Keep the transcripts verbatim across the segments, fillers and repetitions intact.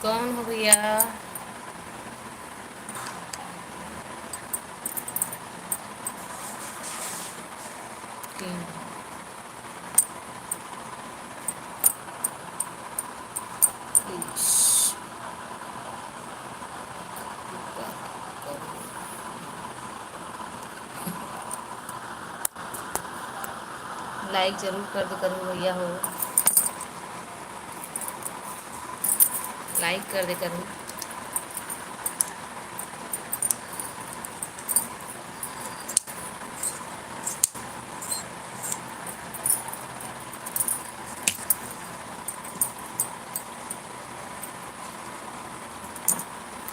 कौन हो भैया? तीन। लाइक जरूर कर दे करूँ भैया हो, लाइक कर दे करूँ।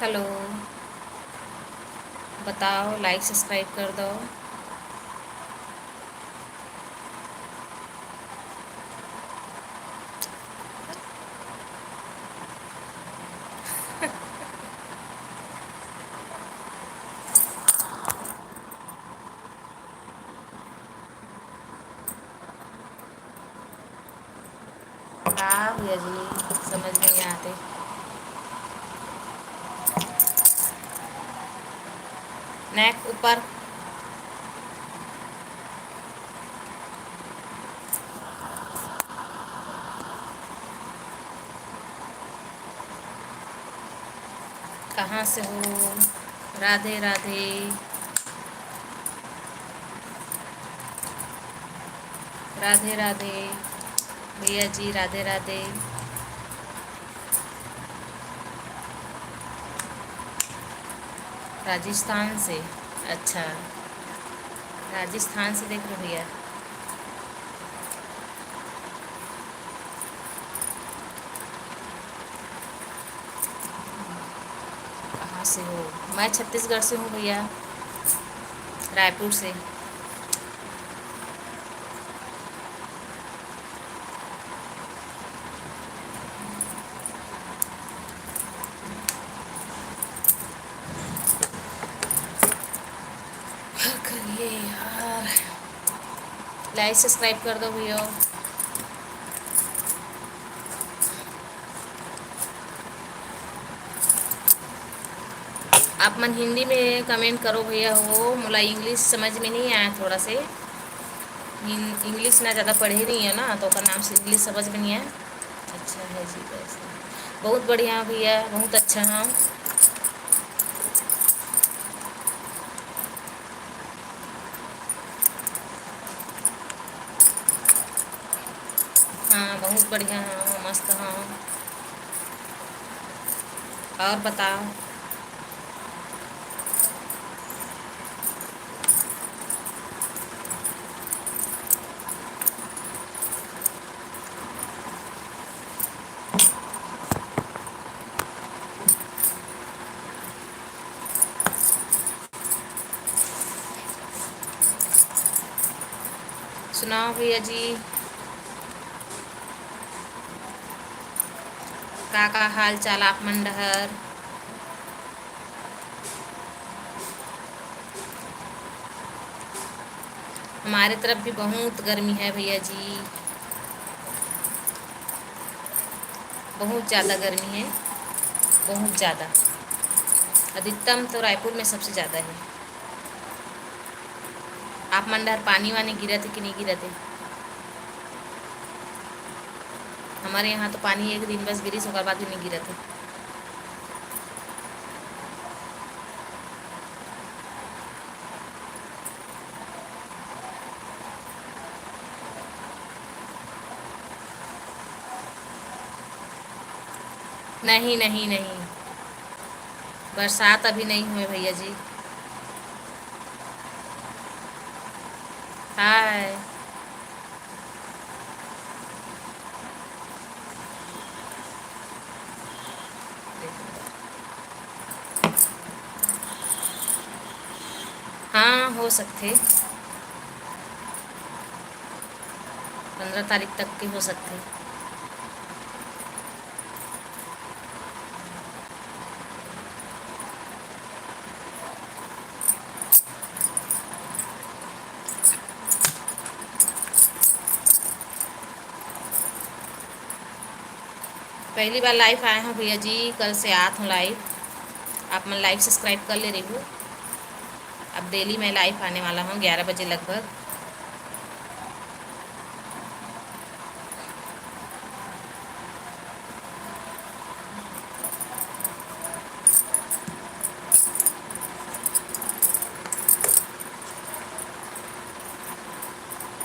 हेलो, बताओ, लाइक सब्सक्राइब कर दो। का भैया जी, समझ नहीं आते। नेक ऊपर। कहाँ से हो? राधे राधे। राधे राधे भैया जी, राधे राधे। राजस्थान से? अच्छा, राजस्थान से देख रहे हो भैया। कहाँ से हो? मैं छत्तीसगढ़ से हूँ भैया, रायपुर से। करिए यार, लाइक सब्सक्राइब कर दो भैया। आप मन हिंदी में कमेंट करो भैया हो, मोला इंग्लिश समझ में नहीं आया थोड़ा से। हिं-, इंग्लिश ना ज़्यादा पढ़े नहीं है ना, तो ओकर नाम से इंग्लिश समझ में नहीं आया। अच्छा है जी, वैसे बहुत बढ़िया भैया, बहुत अच्छा। हाँ, हाँ, बहुत बढ़िया, हाँ, मस्त, हाँ। और बताओ। सुनाओ भैया जी, का का हाल चाल आप मन डहर? हमारे तरफ भी बहुत गर्मी है भैया जी, बहुत ज़्यादा गर्मी है, बहुत ज़्यादा। अधिकतम तो रायपुर में सबसे ज़्यादा है। आप मन डहर पानी वानी गिरत है कि नहीं गिरत है? हमारे यहाँ तो पानी एक दिन बस गिरिस, ओकर बाद भी नहीं गिरत है। नहीं, नहीं, नहीं, बरसात अभी नहीं हुए भैया जी। हाय। हाँ, हो सकथे, पंद्रह तारीख तक के हो सकथे। पहली बार live आए हंव भैया जी, कल से आत हंव live। आप मन live subscribe कर ले रहिहू। अब daily मैं live आने वाला हंव ग्यारह बजे लगभग।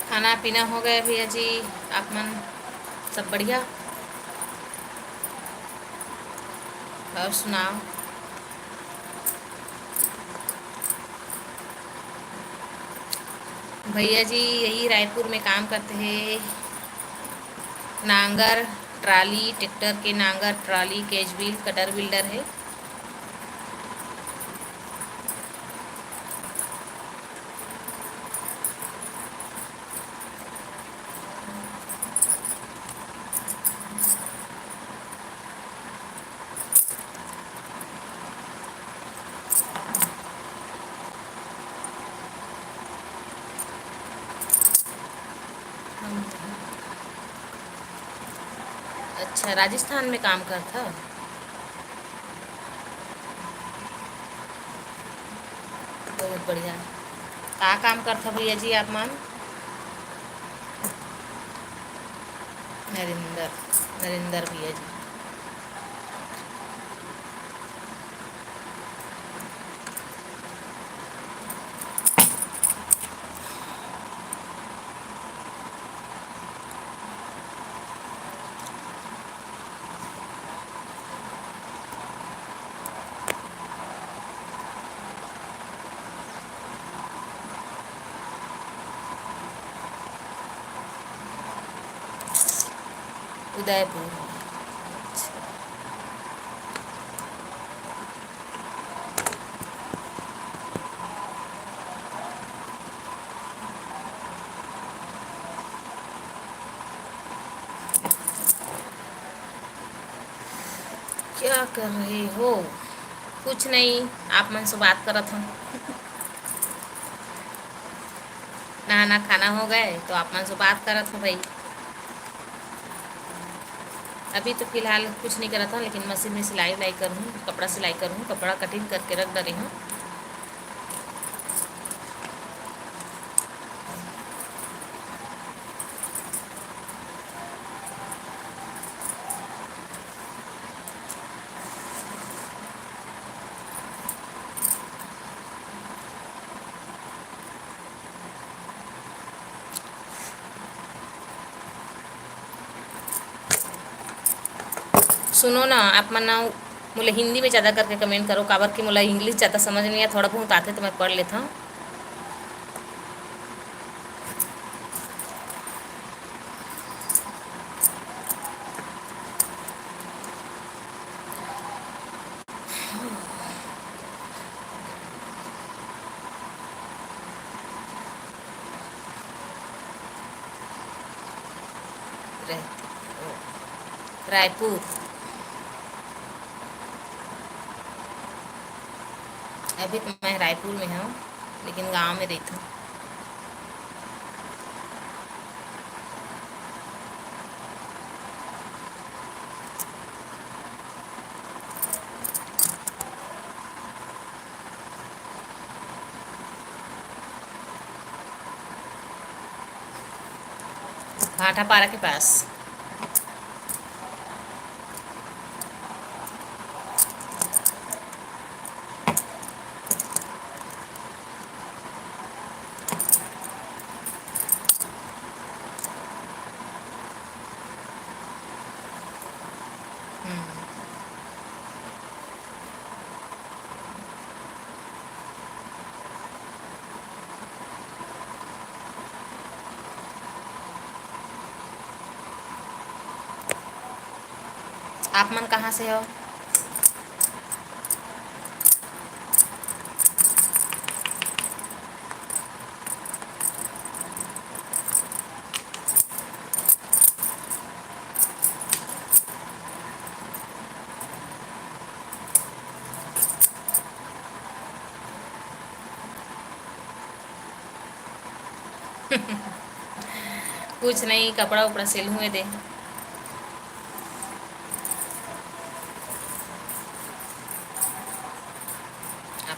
खाना पीना हो गया भैया जी, आप मन सब बढ़िया? और सुनाओ। भैया जी यही रायपुर में काम करते हैं, नांगर ट्राली, ट्रैक्टर के नांगर trolley, cage wheel, cutter builder है। अच्छा, राजस्थान में काम करथव? बहुत बढ़िया। का काम करथव भैया जी आप मन? नरेंद्र, नरेंद्र भैया जी। उदयपुर। अच्छा। क्या कर रहे हो? कुछ नहीं, आप मन से बात करत हंव। नहाना खाना हो गए तो आप मन से बात करत हंव भाई। अभी तो फिलहाल कुछ नहीं करत हंव, लेकिन मशीन में सिलाई उलाई करहूँ, कपड़ा सिलाई करहूँ, कपड़ा cutting करके रख डरे हंव। सुनो ना, आप मन ना मोला हिंदी में ज़्यादा करके comment करो, काबर कि मोला English ज़्यादा समझ नहीं आय, थोड़ा बहुत आथे तो मैं पढ़ लेथंव। रहती, रायपुर। अभी तो मैं रायपुर में हंव, लेकिन गांव में रहिथंव। भाटापारा के पास। हम्म। आप मन कहाँ से हो? कुछ नहीं, कपड़ा उपड़ा सिलहूँ ए दे।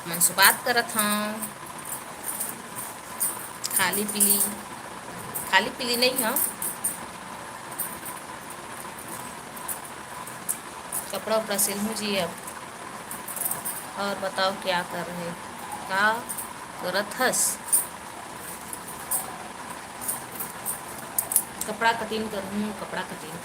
मन से बात करत हंव। खाली पीली, खाली पीली नहीं हंव। कपड़ा उपड़ा सिलहूँ जी अब। और बताओ क्या कर रहे, का करत हस? कपड़ा कटिंग करहूँ, कपड़ा कटिंग।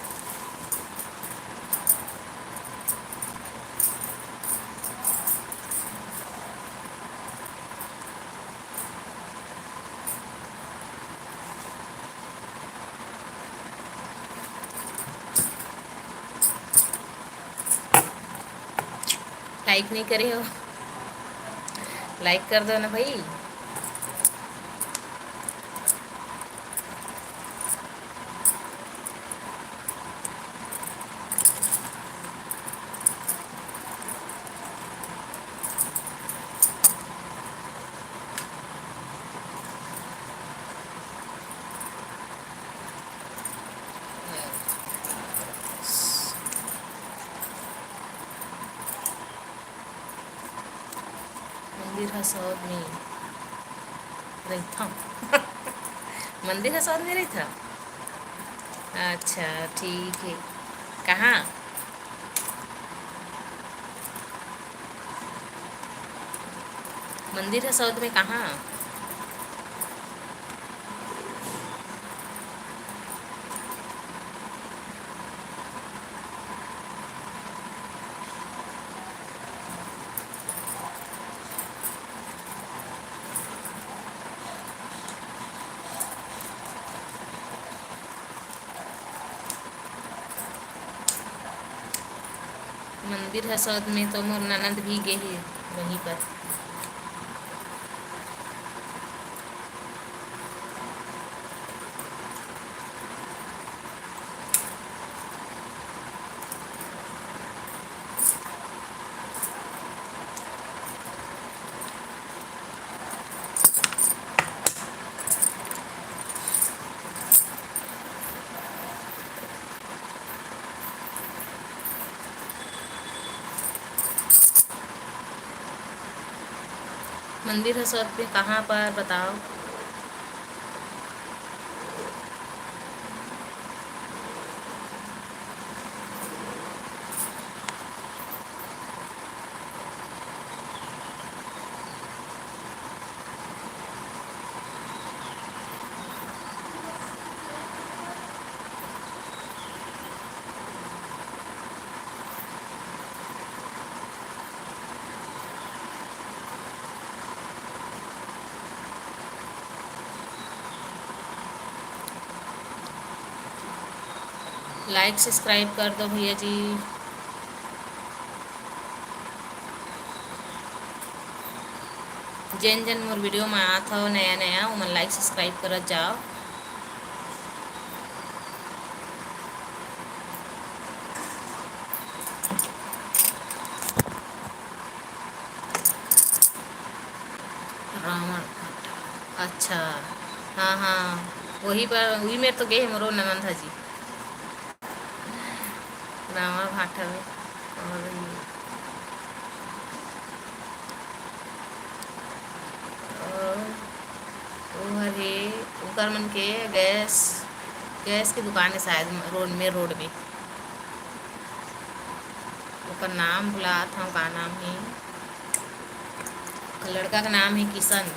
लाइक नहीं करे हो, लाइक कर दो ना भाई। मंदिर ह सौद में रहिथव। मंदिर ह सौद में रहिथव? अच्छा, ठीक है। कहाँ? मंदिर ह सौद में कहाँ? मंदिर ह सौद में तो मोर ननद भी गे हे वहीं पर। मंदिर ह सौद में कहाँ पर बताओ? लाइक सब्सक्राइब कर दो भैया जी। जेन जेन मोर वीडियो में आत हो नया नया, ओमन लाइक सब्सक्राइब करत जाओ। रावण भाटा। अच्छा, हाँ हाँ, वही पर, वही मेर तो गे हे मोरो ननद ह जी। रावण भाटा में। और, और वो हर हे, ओकर मन के गैस, गैस के दुकान है शायद, रोड में, रोड में। ओकर नाम भुलात हव, का नाम हे? ओकर लड़का के नाम हे किशन,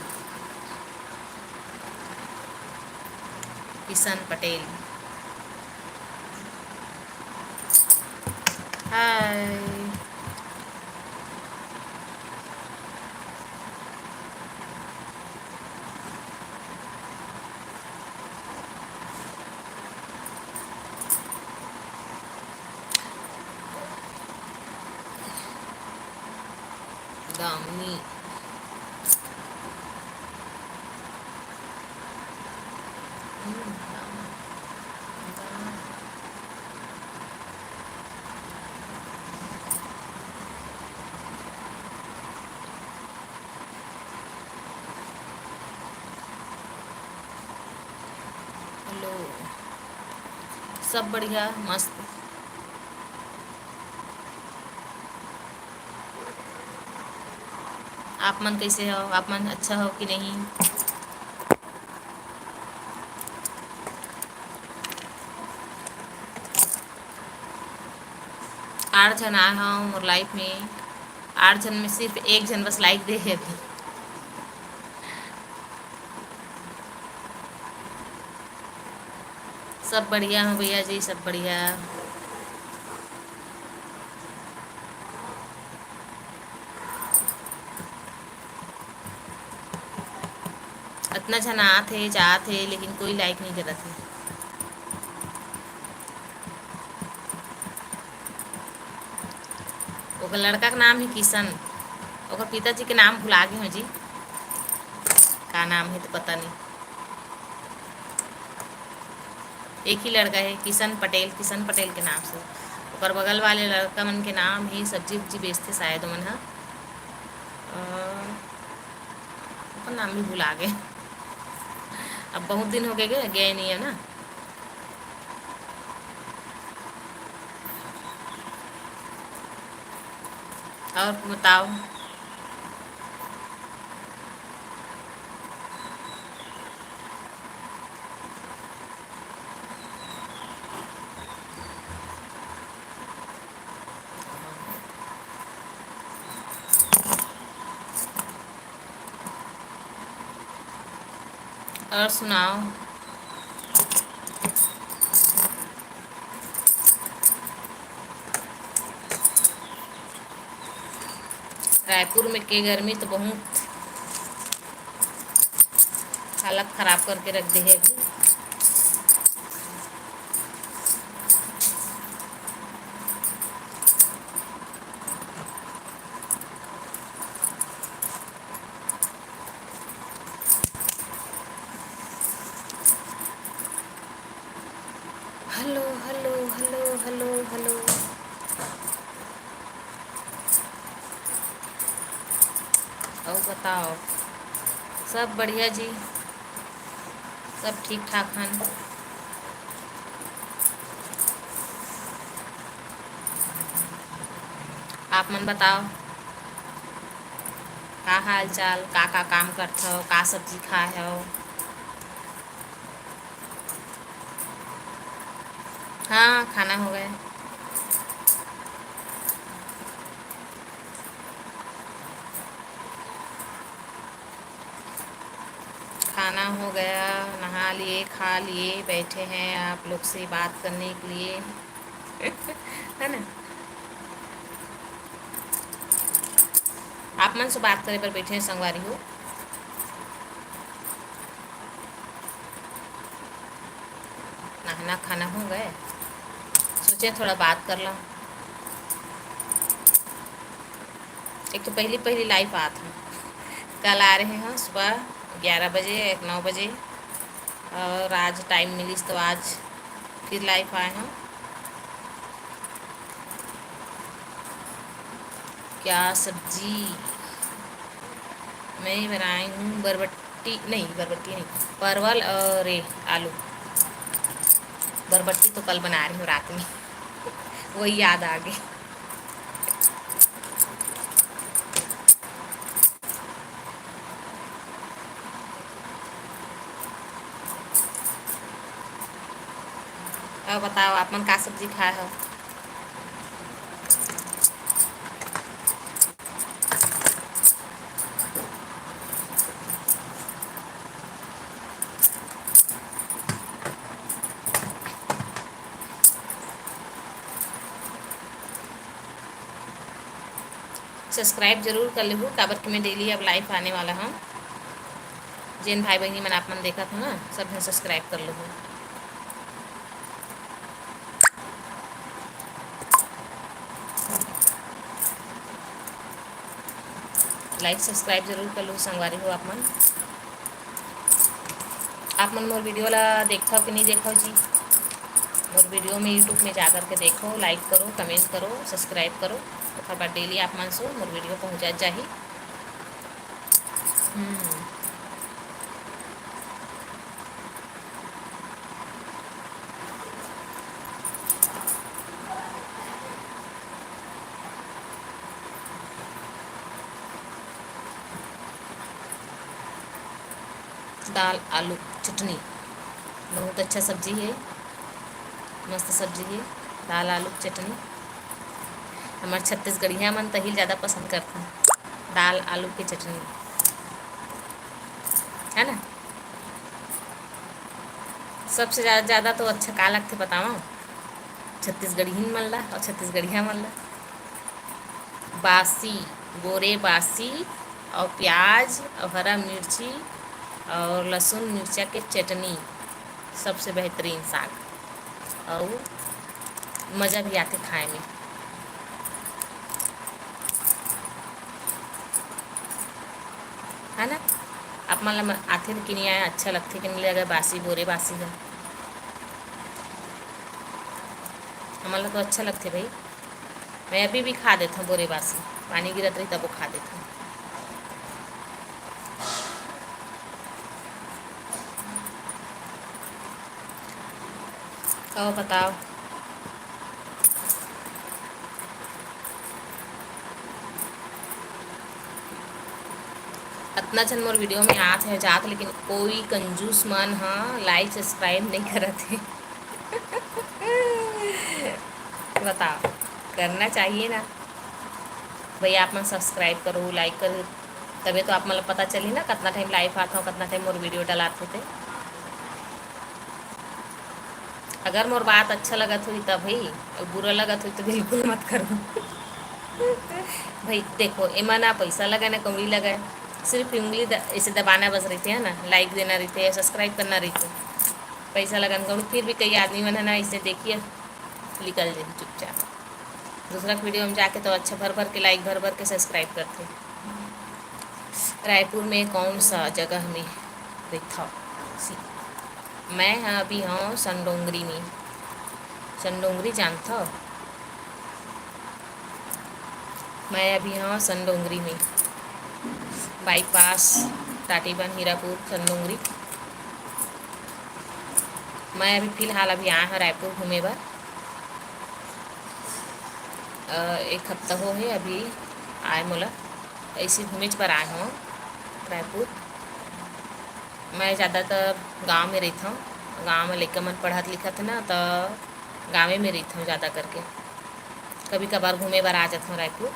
किशन पटेल। हाय। दामिनी। हम्म, दामिनी। हेलो, सब बढ़िया, मस्त। आप मन कैसे हो? आप मन अच्छा हो कि नहीं? आठ झन आए हो मोर लाइव में, आठ झन में सिर्फ एक झन बस लाइक दे हे अभी। सब बढ़िया हो भैया जी, सब बढ़िया। अतना झन आत हे, जात हे, लेकिन कोई लाइक नहीं करत हे। ओकर लड़का के नाम हे किशन, ओकर पिताजी के नाम भुला गे हो जी, का नाम हे तो पता नहीं। एक ही लड़का हे किशन पटेल, किशन पटेल के नाम से। ओकर बगल वाले लड़का मन के नाम हे सब्जी उब्जी बेचथे शायद ओमन ह। अ, ओकर नाम भी भुला गे। अब बहुत दिन हो गए, गए, गए नहीं है ना। और बताओ। और सुनाओ। रायपुर में के गर्मी तो बहुत हालत खराब करके रख दे हे अभी। Hello, hello, hello, hello, hello. अउ बताओ, सब बढ़िया जी, सब ठीक ठाक हन। आप मन बताओ, का हाल चाल, का का काम करथव, का सब्जी खाए हव? हाँ, खाना हो गया। खाना हो गया, नहा लिए, खा लिए, बैठे हैं आप लोग से बात करने के लिए। है ना? आप मन से बात करे बर बैठे हैं संगवारी हो। नहाना खाना हो गए, सोचे थोड़ा बात कर ला। एक तो पहली पहली लाइव आत हूँ, कल आ रहे हैं सुबह ग्यारह बजे, एक नौ बजे, और आज टाइम मिलिस तो आज फिर लाइव आए हूँ। क्या सब्जी? मैं बनाई हूँ बरबट्टी, नहीं, बरबट्टी नहीं, परवल और ये आलू। बरबट्टी तो कल बना रही हूँ रात में। वही याद आ गई। और बताओ, आप मन का सब्जी खाए हो? सब्सक्राइब जरूर कर लेहू, काबर कि मैं डेली अब लाइव आने वाला हूँ। जेन भाई बहिनी मन आप मन देखत हो ना, सब झन सब्सक्राइब कर लेहू। लाइक सब्सक्राइब जरूर कर लो संगवारी हो आप मन। आप मन मोर वीडियो ला देखथव कि नहीं देखथव जी? मोर वीडियो में YouTube में जा करके देखो, लाइक करो, कमेंट करो, सब्सक्राइब करो, ओकर बाद डेली आप मन सो मोर वीडियो पहुँचत जाही। हम्म। दाल आलू चटनी, बहुत अच्छा सब्जी हे, मस्त सब्जी हे, दाल आलू चटनी। हमर छत्तीसगढ़िया मन तही ल ज़्यादा पसंद करथे, दाल आलू के चटनी, है ना? सबसे ज़्यादा, ज़्यादा तो अच्छा का लगथे बतावं? छत्तीसगढ़िन मन ला अउ छत्तीसगढ़िया मन ला बासी, बोरे बासी अउ प्याज अउ हरा मिर्ची अउ लहसुन मिर्चा के चटनी सबसे बेहतरीन साग, अउ मज़ा भी आथे खाए में, है ना? आप मन ला म-, आथे कि नहीं आए, अच्छा लगथे कि नहीं लगे बासी, बोरे बासी ह? हमन ला तो अच्छा लगथे भाई। मैं अभी भी खा देथव बोरे बासी, पानी गिरत रही तबो खा देथव। अउ बताओ, अतना झन मोर video में आत हे जात, लेकिन कोई कंजूस मन ह like subscribe नहीं करत हे। बताओ, करना चाहिए ना भैया, आप मन subscribe करो, like करो, तबे तो आप मन ला पता चलही ना कतना time live आत हव, कतना time मोर video डलात हे ते। अगर मोर बात अच्छा लगत होही तब ही, अउ बुरा लगत होही तो बिल्कुल मत करो। भाई देखो, एमा ना पैसा लगे ना कौड़ी लगे, सिर्फ उंगली द-, ऐसे दबाना बस रहिथे, है ना, like देना रहिथे या subscribe करना रहिथे। पैसा लगन कौड़ी, फिर भी कई आदमी मन है ना, ऐसे देखिए निकल जाही चुपचाप। दूसरा के video में जाके तो अच्छा भर भर के like, भर भर के subscribe करथे। रायपुर में कौन सा जगह में रहिथव? सी-, मैं ह अभी हव संडोंगरी में। संडोंगरी जानथव? मैं अभी हव संडोंगरी में, bypass टाटीबंध, हीरापुर, संडोंगरी। मैं अभी फिलहाल अभी आए हव रायपुर घूमे बर। अ, एक हफ्ता हो हे अभी आए मोला, ऐसे घूमेच बर आए हव रायपुर। मैं ज़्यादातर गाँव में रहिथव, गाँव में लइका मन पढ़त लिखत हे ना, त गाँवे में रहिथव ज़्यादा करके। कभी कभार घूमे बर आ जाथव रायपुर।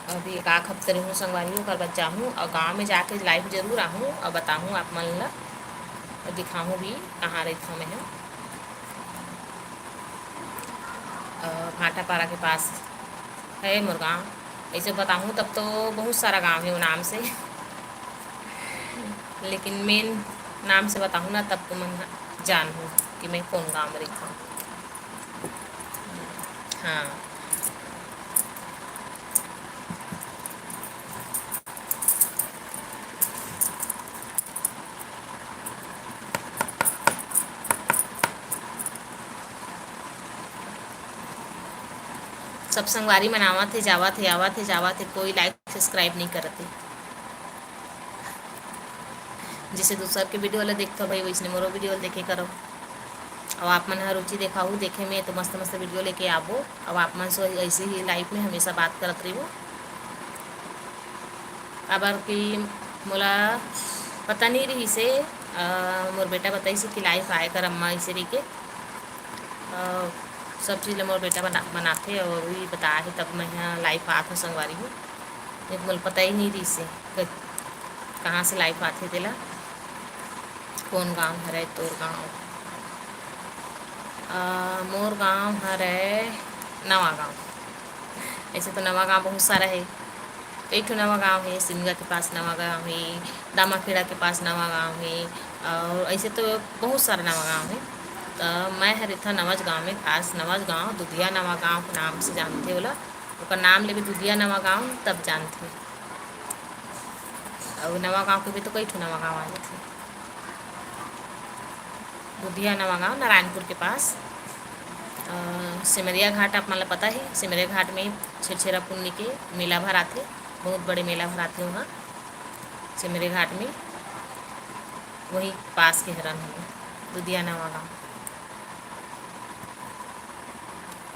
अभी एक आध हफ्ता रहूँ संगवारी, ओकर बाद जाहूँ अउ गाँव में जाके live जरूर आहूँ अउ बताहूँ आप मन ला, अउ दिखाहूँ भी कहाँ रहिथव मैं ह। अ, भाटापारा के पास है मोर गाँव। ऐसे बताहूँ तब तो बहुत सारा गाँव है वो नाम से, लेकिन main नाम से बताहूँ ना, तब तुमन ह जानहू कि मैं कौन गाँव में रहिथव। हाँ। सब संगवारी मन आवत हे, जावत हे, आवत हे, जावत हे, कोई like subscribe नहीं करत हे। जैसे दूसर के video ला देखथव भाई, वैसने मोरो video ला देखे करव। अउ आप मन ह रुचि देखाहू देखे में, तो मस्त मस्त video लेके आबो। अउ आप मन से ऐसे ही live में हमेशा बात करत रहिबो। काबर कि मोला पता नहीं रहिस हे, अ, मोर बेटा बताइस हे कि live आए कर अम्मा, ऐसे रहिके। अ, सब चीज ल मोर बेटा बना-, बनाथे अउ वही बताए हे, तब मैं ह live आत हव संगवारी हो। नहीं तो मोला पता ही नहीं रहिस हे क-, कहाँ से live आथे तेला। कौन गाँव हरय तोर गाँव? अ, मोर गाँव हरय नवा गाँव। ऐसे तो नवा गाँव बहुत सारा हे, कई ठो नवा गाँव हे, सिमगा के पास नवा गाँव हे, दामाखेड़ा के पास नवा गाँव हे, अउ ऐसे तो बहुत सारा नवा गाँव हे। त मैं ह रहिथव नवज गाँव में, खास नवज गाँव, दुधिया नवा गाँव के नाम से जानथे ओला। ओकर नाम लेबे दुधिया नवा गाँव, तब जानथे। अउ नवा गाँव कहिबे तो कई ठो नवा गाँव आ जाथे। दुधिया नवा गाँव, नारायणपुर के पास। अ, सिमरिया घाट आप मन ला पता हे, सिमरिया घाट में छेरछेरा पुन्नी के मेला भराथे, बहुत बड़े मेला भराथे वहाँ सिमरिया घाट में, वही पास के हरन हम दुधिया नवा गाँव।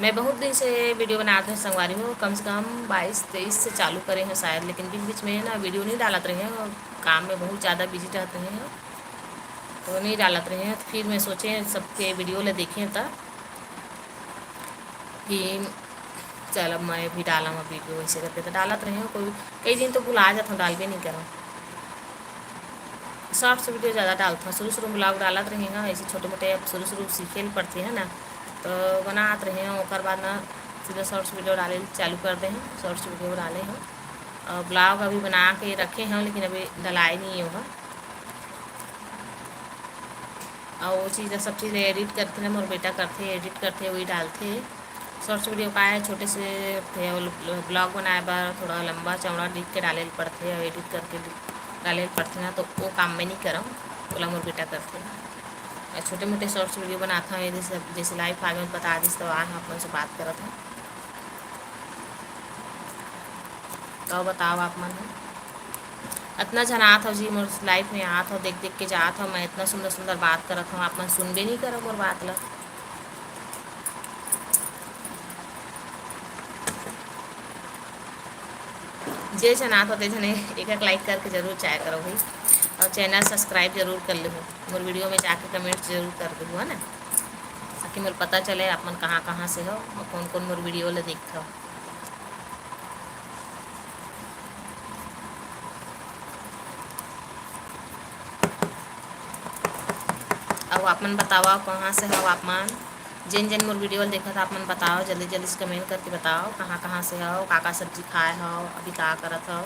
मैं बहुत दिन से video बनात रहें संगवारी हो, कम से कम बाईस तेईस से चालू करे हँव शायद, लेकिन बीच बीच में ना video नहीं डालत रहें हँव, काम में बहुत ज़्यादा busy रहत रहें हँव, तो नहीं डालत रहें हँव। तो फिर मैं सोचें सबके video ला देखें त कि चल अब मैं भी डालँव अब video, ऐसे करके तो डालत रहें हँव। कोई कई दिन तो भुला जात हँव, डालबे नहीं करँव। Shorts video ज़्यादा डालत हँव, शुरू शुरू में vlog डालत रहें हँव, ऐसे छोटे मोटे, अब शुरू शुरू सीखे ल पड़थे है ना, तो बनात रहें हँव, ओकर बाद ना सीधा shorts video डाले ल चालू कर दे हँव। Shorts video डाले हँव और vlog अभी बना के रखे हँव, लेकिन अभी डलाए नहीं हँव। और वो चीज़, सब चीज़ edit करथे ना, मोर बेटा करथे, edit करथे, वही डालथे। Shorts video का है, छोटे से थे, vlog बनाए बर थोड़ा लंबा चौड़ा लिख के डाले ल पड़थे और edit करके डाले ल पड़थे ना, तो वो काम मैं नहीं करँव, ओला मोर बेटा करथे। और छोटे मोटे shorts video बनात हँव, जैसे, जैसे life आगे में बता दिस तो आए हँव, अपन से बात करत हँव। तो बताओ आप मन ह, अतना झन आत हव जी, मोर live में आत हव, देख देख के जात हव, मैं इतना सुंदर सुंदर बात करत हव, आप मन सुनबे नहीं करव मोर बात ला। जे झन आत हव ते झन एक एक like करके जरूर जाया करव भाई, और channel subscribe जरूर कर लेहू, मोर video में जाके comment जरूर कर देहू, है ना, ताकि मोर पता चले आप मन कहाँ कहाँ से हव और कौन कौन मोर video ला देखथव। अउ आप मन बतावव, कहाँ से हव आप मन? जेन जेन मोर video ल देखत, आप मन बतावव, जल्दी जल्दी से comment करके बतावव, कहाँ कहाँ से हव, का का सब्जी खाए हव, अभी का करत हव।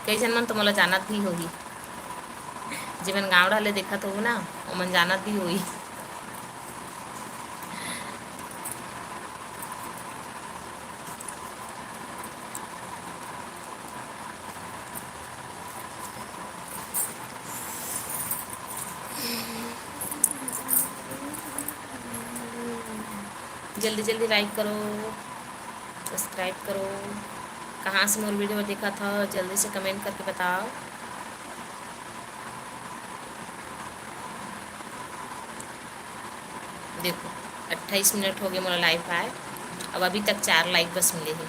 कई झन मन तो मोला जानत भी होही, जेमन गाँव डहर ले देखत होहू ना, ओमन जानत भी होही। जल्दी जल्दी like करो, subscribe करो। कहाँ से मोर video देखत हव, जल्दी से comment करके बतावव। देखो, अट्ठाईस मिनट हो गए मोला live आए, अब अभी तक चार like बस मिले हे।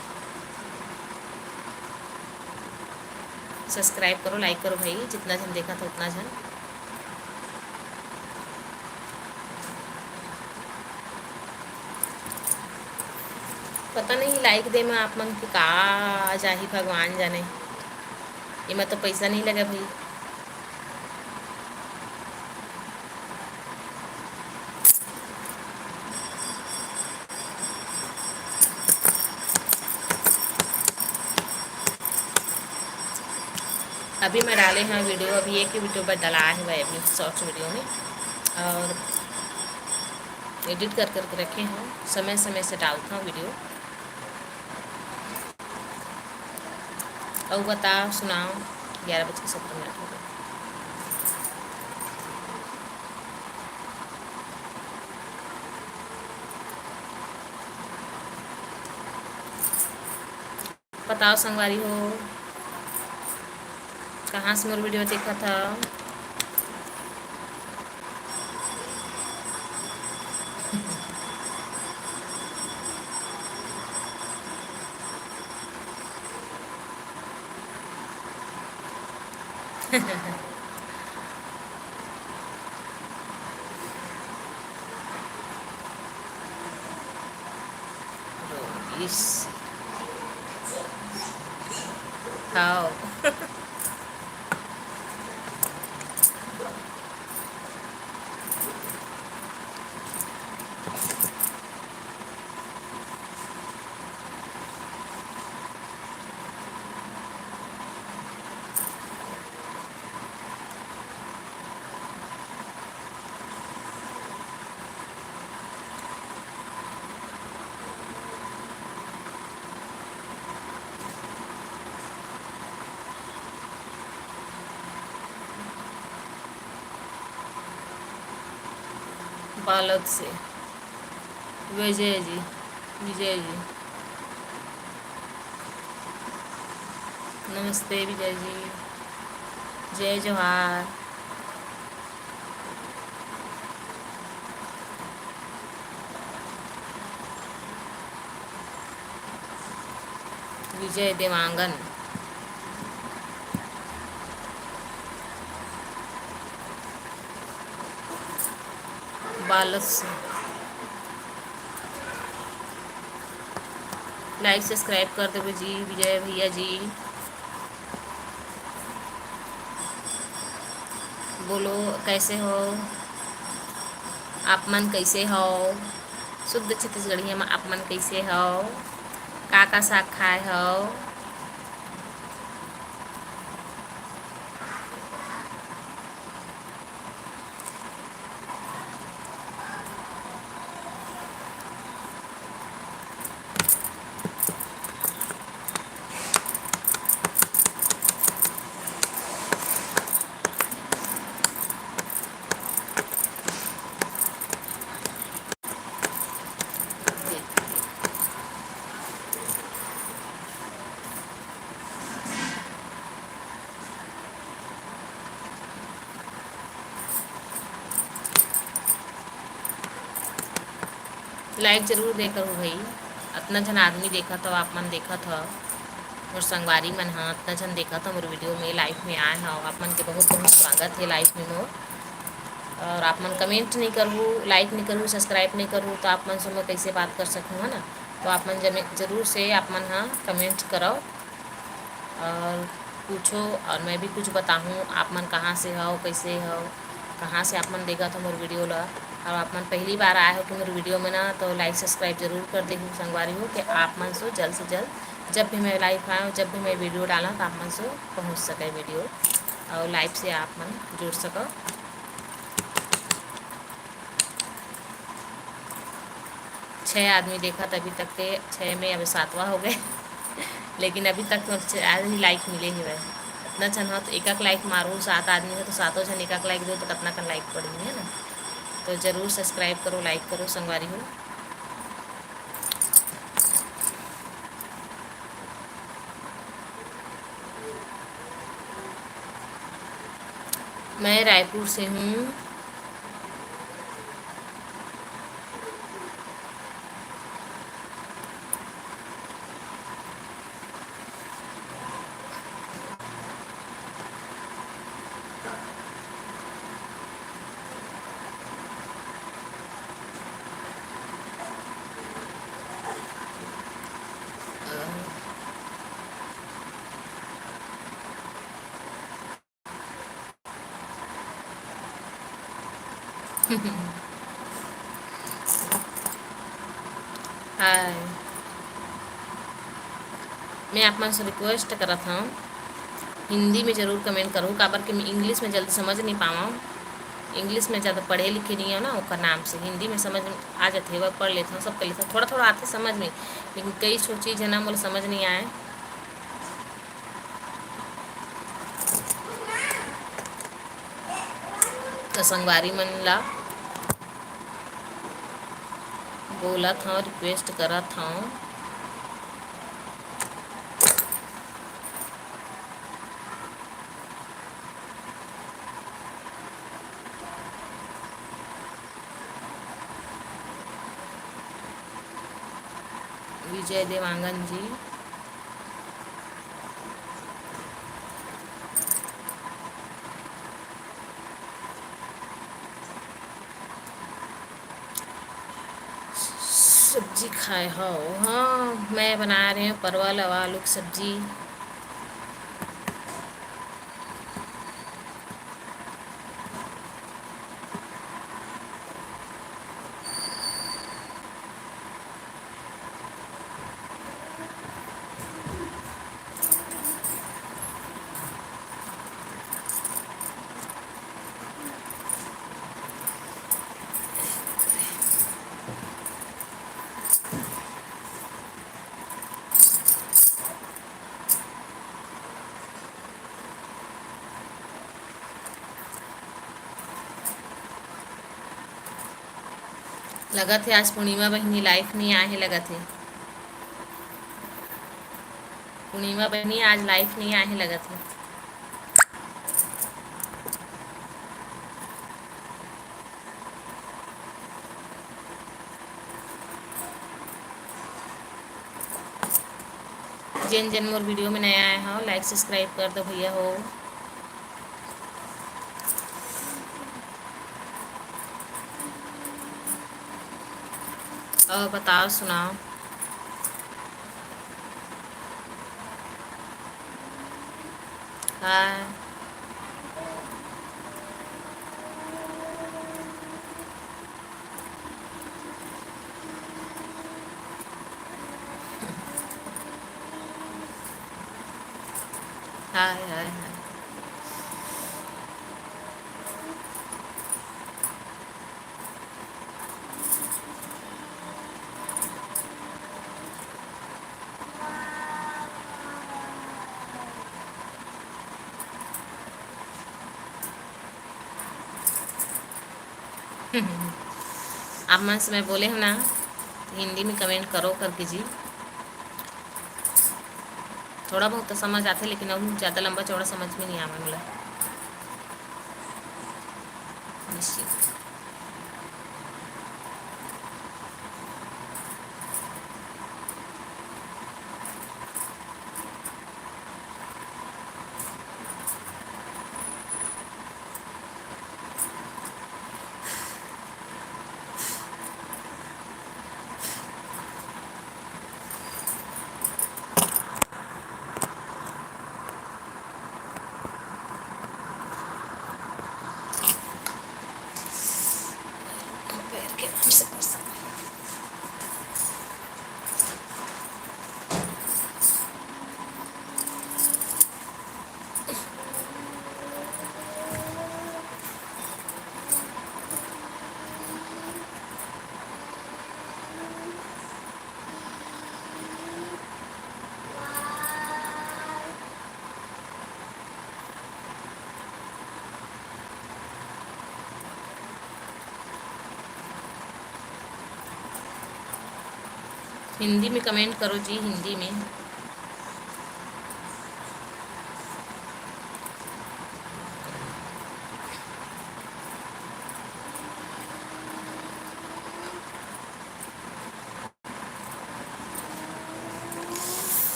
Subscribe करो, like करो भाई, जितना झन देखत हव उतना झन। पता नहीं like दे में आप मन के का जाही, भगवान जाने। एमा तो पैसा नहीं लगे भाई। अभी मैं डाले हव video, अभी एक ही video बस डलाए हवय अभी shorts video में, और edit कर करके रखे हव, समय समय से डालत हव video। अउ बताओ, सुनाओ, ग्यारह बज के सत्रह मिनट हो गए। बताओ संगवारी हो, कहाँ से मोर video देखत हव? रोइस। हाव। बालद से विजय जी, विजय जी, नमस्ते विजय जी, जय जोहार। विजय देवांगन। बालस like subscribe कर देबे जी विजय भैया जी। बोलो कैसे हो आप मन, कैसे हो? शुद्ध छत्तीसगढ़िया में आप मन कैसे हो? का का साग खाए हो? Like जरूर दे करो भाई, अतना झन आदमी देखत हो, आप मन देखत हो, मोर संगवारी मन ह अतना झन देखत हो मोर video में, live में आए हो, आप मन के बहुत बहुत स्वागत है live में मोर। और आप मन comment नहीं करहू, like नहीं करहू, subscribe नहीं करहू, तो आप मन से मैं कैसे बात कर सकूँ, है ना? तो आप मन जमे-, जरूर से आप मन ह comment करो और पूछो, और मैं भी कुछ बताहूँ, आप मन कहाँ से हो, कैसे हो, कहाँ से आप मन देखत हो मोर video ला, और आप मन पहली बार आए हो कि मोर video में ना, तो like subscribe जरूर कर देहू संगवारी हो, कि आप मन से जल्द से जल्द जब भी मैं live आऊँ, जब भी मैं video डालूँ, तो आप मन से पहुँच सके video, और live से आप मन जुड़ सको। छः आदमी देखत अभी तक के, छः में अब सातवाँ हो गए। लेकिन अभी तक तो छः आदमी like मिले ही है। इतना झन हो तो एक एक like मारो, सात आदमी हो तो सातों झन एक एक like दो तो कितना कन like पड़ी, है ना? तो जरूर subscribe करो, like करो संगवारी हो। मैं रायपुर से हूँ। हाय, मैं आप मन से request करत हूँ, हिंदी में जरूर comment करो, काबर कि मैं English में जल्दी समझ नहीं पावा। English में ज़्यादा पढ़े लिखे नहीं हो ना, ओकर नाम से हिंदी में समझ में आ जाते, वो पढ़ लेते हैं, सब कर लेते हैं, थोड़ा थोड़ा आते समझ में, लेकिन कई सौ चीज़ है ना, मोला समझ नहीं आए। त संगवारी मन ला बोलत हव, request करत हव। विजय देवांगन जी। सब्जी खाए हो? हाँ, मैं बना रही हूँ परवल और आलू की सब्जी। लगत हे आज पूर्णिमा बहिनी live नइ आए हे, लगत हे पूर्णिमा बहिनी आज live नइ आए हे, लगत हे। जेन जेन मोर video में नया आए हो, like subscribe कर दो भैया हो। और बताओ, सुनाओ। हाँ। हाय, हाय, हाय। आप मन से मैं बोले हूँ ना, हिंदी में comment करो करके जी। थोड़ा बहुत तो समझ आथे, लेकिन अब ज्यादा लंबा चौड़ा समझ में नहीं आवे मोला। निश्चित। पैर के नाम से कर सकते हैं। हिंदी में comment करो जी, हिंदी में।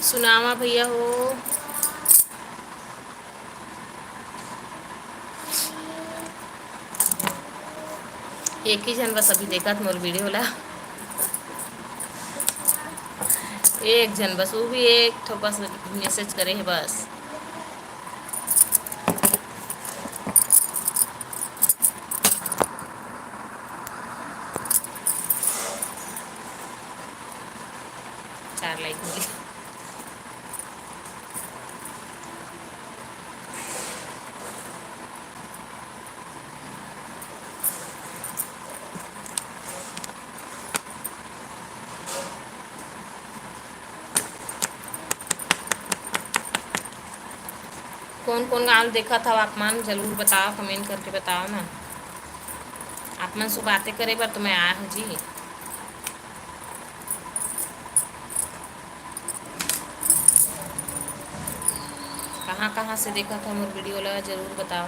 सुनावा भैया हो। एक ही झन बस अभी देखत मोर video ला। एक झन बस, वो भी एक ठो बस message करे हे बस। चार like मिले। कौन कौन गाँव देखत हव आप मन, जरूर बताओ, comment करके बताओ ना। आप मन से बातें करे बर तो मैं आया हूँ जी। कहाँ कहाँ से देखत हव मोर video ला, जरूर बताओ।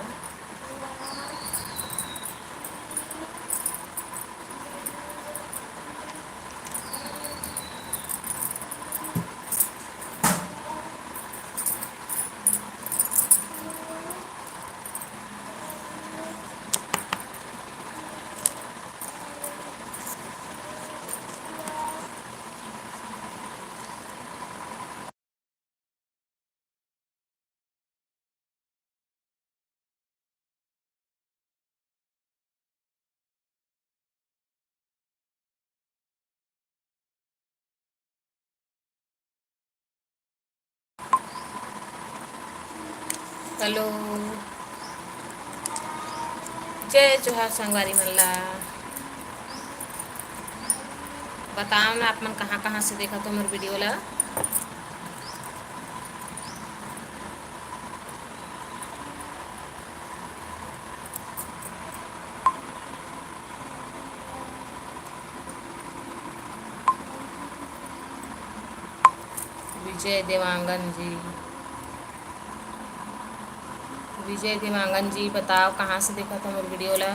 Hello, जय जोहार संगवारी मन ला। बताओ ना, आप मन कहाँ कहाँ से देखत हो मोर video ला। विजय देवांगन जी, विजय देवांगन जी, बताओ कहाँ से देखत हो मोर video ला।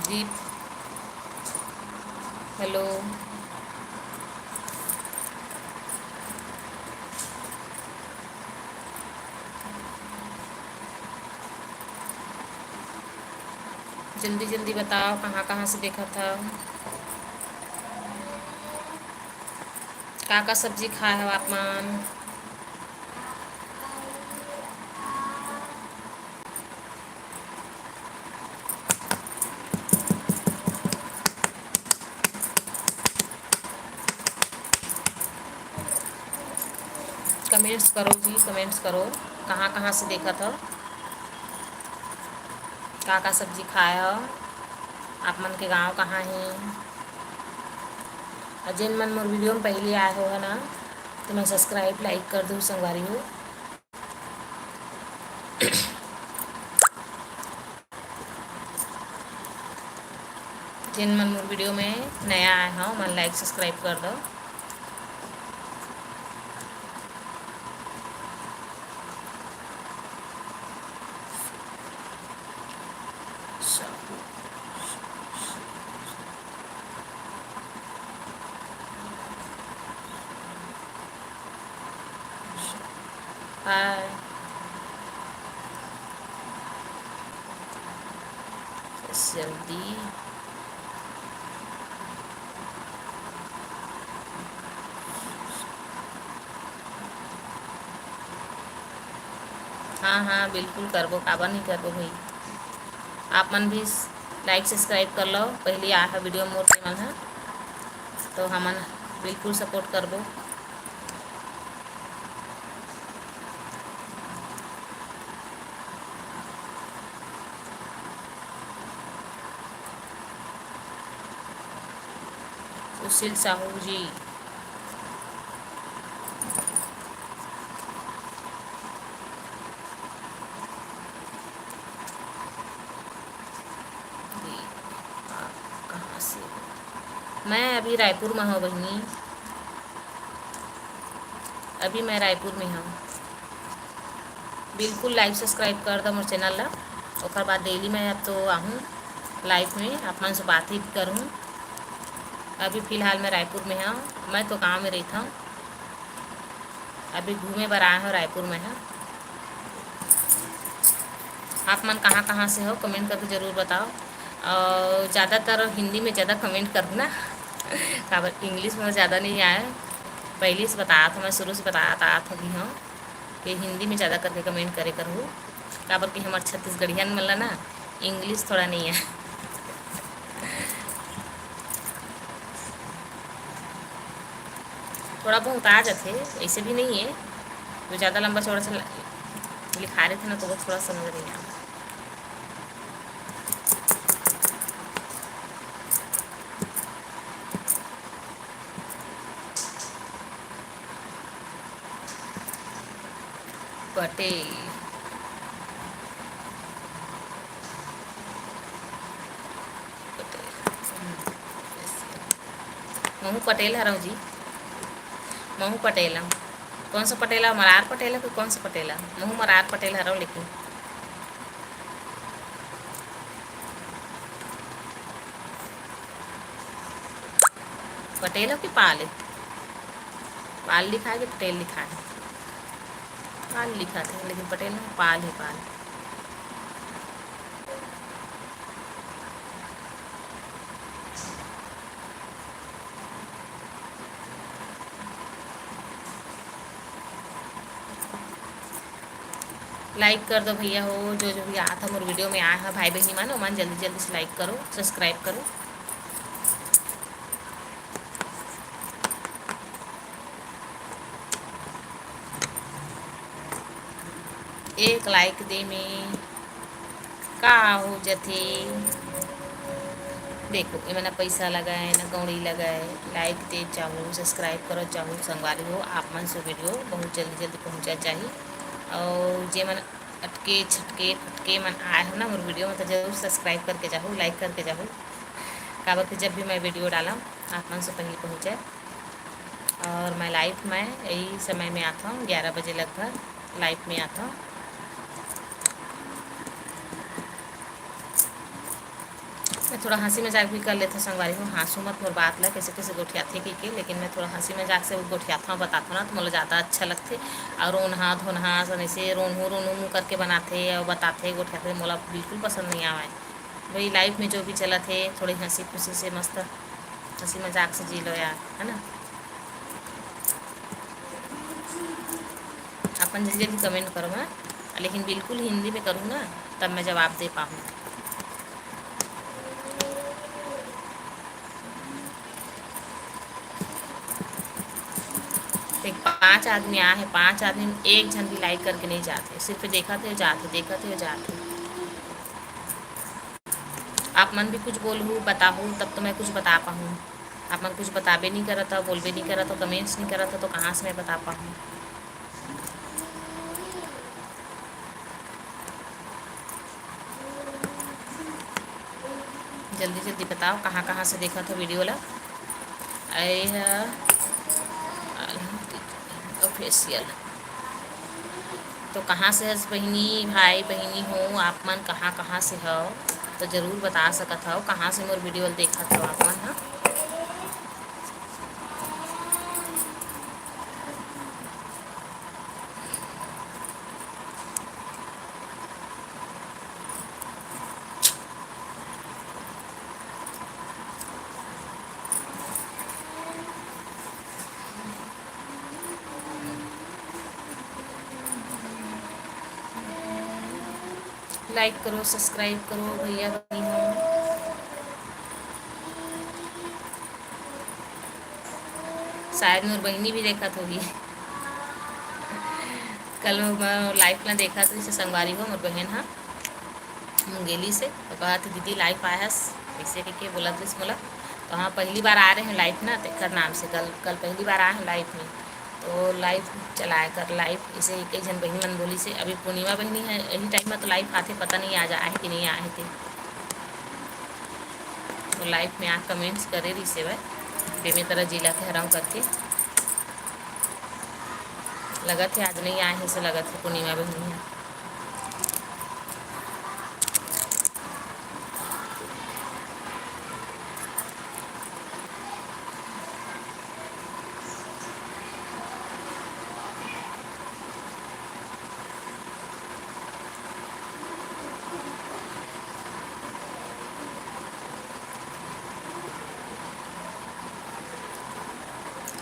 दीप, hello। जल्दी जल्दी बताओ, कहाँ कहाँ से देखत हव, का का सब्जी खाए हव आप मन? Comments करो जी, comments करो, कहाँ कहाँ से देखत हो, का का सब्जी खाए हो, आप मन के गांव कहाँ हे? और जिन मन मोर video में पहली आए हो है ना, तो मैं subscribe, like कर दूँ संगवारी हो। जिन मन मोर video में नया आए हो, मन like subscribe कर दो। हाय। जल्दी। हाँ, हाँ, बिल्कुल करबो, काबर नहीं करबो भाई। आप मन भी like subscribe कर लो, पहली आ है video मोर channel है, तो हमन बिल्कुल support करबो। सुशील साहू जी। आप कहाँ से? मैं अभी रायपुर में हूँ बहिनी, अभी मैं रायपुर में हूँ। बिल्कुल like subscribe कर दो मोर channel ला, ओकर बाद daily मैं अब तो आहूँ live में, आप मन से बातचीत करूँ। अभी फिलहाल मैं रायपुर में हूँ, मैं तो गाँव में रहता हूँ। अभी घूमे बर आए हो रायपुर में है। आप मन कहाँ कहाँ से हो, comment करके जरूर बताओ। और ज़्यादातर हिंदी में ज़्यादा comment करो ना, काबर English में ज़्यादा नहीं आए। पहले से बतात हूँ, मैं शुरू से बतात आत हूँ कि हिंदी में ज़्यादा करके comment करे करहू, काबर कि हमर छत्तीसगढ़ियन मन ला ना English थोड़ा नहीं है। थोड़ा बहुत आ जाथे, ऐसे भी नहीं है। जो ज़्यादा लंबा चौड़ा से ल-, लिखा रहे थे ना, तो वो थोड़ा समझ नहीं आया। पटेल। पटेल। महू पटेल हरव जी, महू पटेल हव। कौन सा पटेल हव? मरार पटेल हव कि कौन सा पटेल हव? महू मरार पटेल हरव, लेकिन पटेल हव कि पाल हे? पाल लिखा हे कि पटेल लिखा हे? पाल लिखा थे, लेकिन पटेल नहीं, पाल ही पाल। Like कर दो भैया हो, जो जो भी आत ह मोर video में आए ह भाई बहिनी मन, ओमन जल्दी जल्दी से like करो, subscribe करो। एक like दे में का हो जथे। देखो, एमन ना पैसा लगाए, ना कौड़ी लगाए, like दे जाहू, subscribe करो जाहू संगवारी हो। आप मन से video बहुत जल्दी जल्दी पहुँचा जाही। और जे मन अटके छटके फटके मन आए हो ना मोर video में, तो जरूर subscribe करके जाहू, like करके जाहू, काबर कि जब भी मैं video डालम, आप मन से पहले पहुँचे। और मैं live में यही समय में आता हूँ, ग्यारह बजे लगभग live में आता हूँ। मैं थोड़ा हंसी मजाक भी कर लेथव संगवारी हो, हाँसू मत मोर बात ला, कैसे कैसे गोठियाथे कहिके, लेकिन मैं थोड़ा हंसी मजाक से गोठियाथव, बताथव ना, तो मोला ज़्यादा अच्छा लगथे। और रोनहा धोनहा सन ऐसे रोनहू रोनहू मुँह करके बनाथे और बताथे, गोठियाथे, मोला बिल्कुल पसंद नहीं आवे। भाई, live में जो भी चलत हे, थोड़ी हंसी खुशी से, मस्त हंसी मजाक से जी लो यार, है ना। अपन जल्दी जल्दी comment करो, हाँ, लेकिन बिल्कुल हिंदी में करूँ ना, तब मैं जवाब दे पाऊँ। देख, पांच आदमी आए हैं, पांच आदमी में एक झन भी like करके नहीं जाते, सिर्फ देखत हे जात हे, देखत हे जात हे। आप मन भी कुछ बोलहू, बताहू, तब तो मैं कुछ बता पाहूँ। आप मन कुछ बताबे नहीं करत हो, बोलबे नहीं करत हो, comments नहीं करत हो, तो कहाँ से मैं बता पाहूँ? जल्दी जल्दी बताओ, कहाँ कहाँ से देखत हो video ला। आए ह Official। तो कहाँ से हस बहिनी, भाई बहिनी हो आप मन, कहाँ कहाँ से हो, तो जरूर बता सकत हो कहाँ से मोर video ल देखत हो आप मन ह। Like करो, subscribe करो भैया बहिनी हो। शायद मोर बहिनी भी देखत होही। कल मैं live ला देखत रहिस संगवारी हो, मोर बहन ह मुंगेली से, तो कहत, "दीदी live आए हस?" ऐसे कहिके बोलत रहिस मोला। तो हाँ, पहली बार आ रहे हैं live ना, तेकर नाम से कल, कल पहली बार आए हैं live में। तो live चलाए कर live, इसे कई झन बहिनी मन बोलिस हे। अभी पूर्णिमा बहिनी है, यही time में तो live आथे, पता नहीं आज आए कि नहीं आए थे। तो live में आ comments करे रहिस हे भाई, बेमेतरा जिला के हरंव करके। लगत हे आज नहीं आए हे, से लगत हे पूर्णिमा बहिनी है।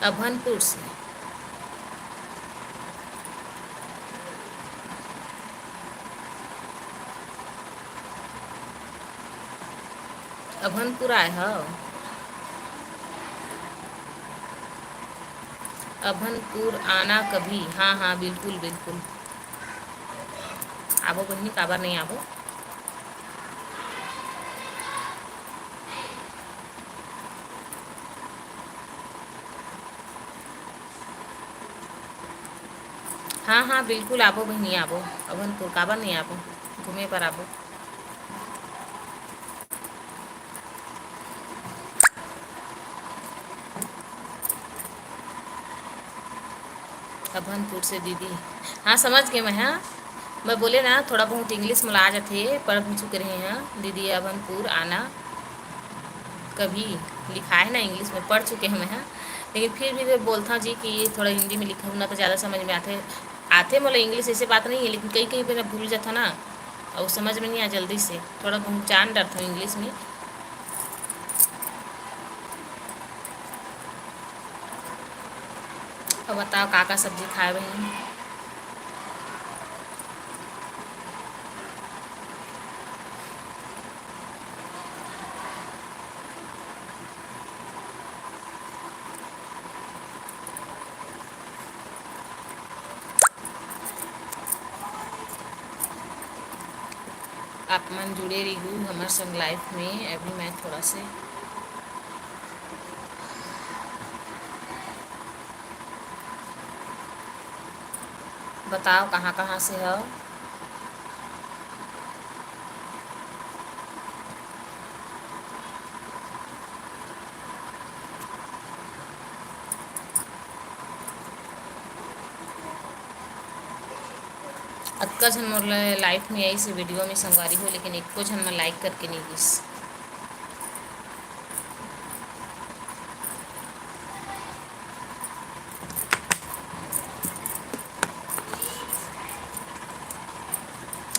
अभनपुर से। अभनपुर आए हव? अभनपुर आना कभी। हाँ, हाँ, बिल्कुल, बिल्कुल। आबो बहिनी, काबर नहीं आबो? हाँ, हाँ, बिल्कुल आबो बहिनी, आबो। अभनपुर काबर नहीं आबो, घूमे पर आबो। अभनपुर से दीदी। हाँ, समझ गए मैं, हाँ। मैं बोले ना, थोड़ा बहुत English मोला आ जाथे, पढ़ भी चुके रहे हैं। दीदी अभनपुर आना कभी लिखा है ना English में, पढ़ चुके हैं मैं, हाँ। लेकिन फिर भी मैं बोलता हूँ जी कि थोड़ा हिंदी में लिखा ना तो ज़्यादा समझ में आथे। आथे मोला English, ऐसे बात नहीं है, लेकिन कहीं कहीं पे मैं भूल जाता ना, और समझ में नहीं आ जल्दी से। थोड़ा बहुत जान डरता हूँ English में। अब बताओ, का का सब्जी खाए बहिनी? आप मन जुड़े रहिहू हमर संग live में। अभी मैं थोड़ा से बताओ कहाँ कहाँ से हो। अतका झन मोर live में आइस हे video में संगवारी हो, लेकिन एको झन मन like करके नहीं गिस।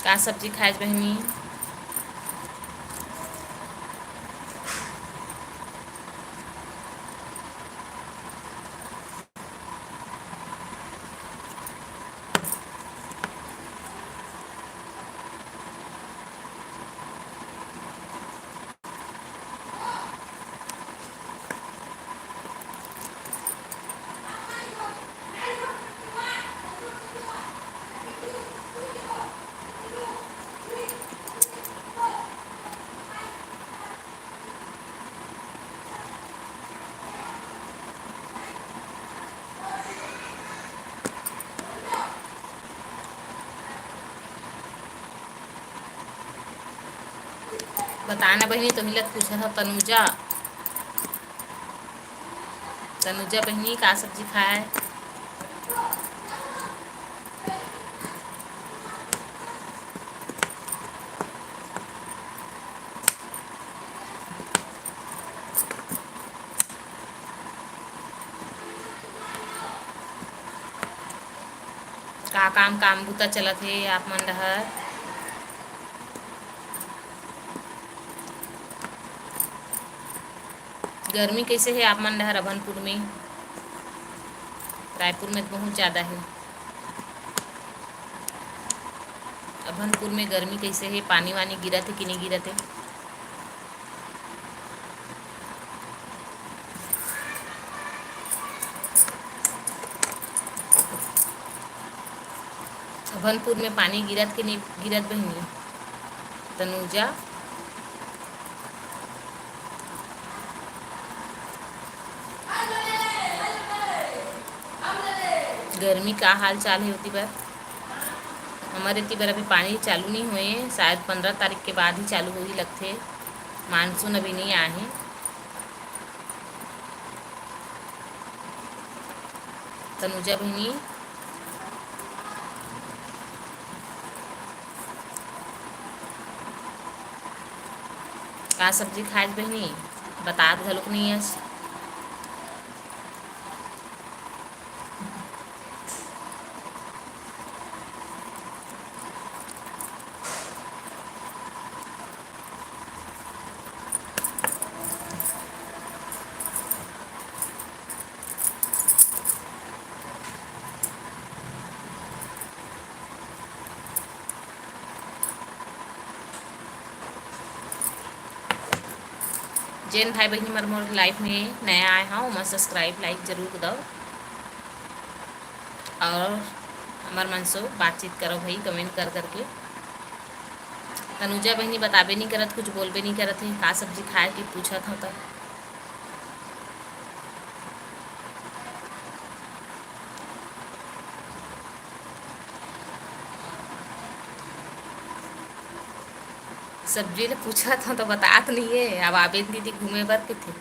का सब्जी खाएच बहिनी? बताना बहिनी, तोही ला पूछत हव तनुजा। तनुजा बहिनी का सब्जी खाए? का काम, काम बूता चलत हे आप मन डहर? गर्मी कइसे हे आप मन डहर अभनपुर में? रायपुर में तो बहुत ज़्यादा हे। अभनपुर में गर्मी कइसे हे? पानी वानी गिरत हे कि नहीं गिरत हे? अभनपुर में पानी गिरत के नहीं गिरत बहिनी? तनुजा, गर्मी का हाल चाल हे ओती बर? हमर एती बर अभी पानी चालू नहीं होए, शायद पंद्रह तारीख के बाद ही चालू होही लगथे। मानसून अभी नहीं आए हे। तनुजा बहिनी, का सब्जी खाएच बहिनी? बतात घलोक नहीं हस। जेन भाई बहिनी मन मोर live में नया आए हव, ओमन subscribe, like जरूर दव और हमर मन से बातचीत करव भाई, comment कर करके। तनुजा बहिनी बताबे नहीं करत, कुछ बोलबे नहीं करत हे, का सब्जी खाए के पूछत हव त। सब्जी ले पूछत हव त बतात नहीं हे, अब आबे दीदी घूमे बर कथे।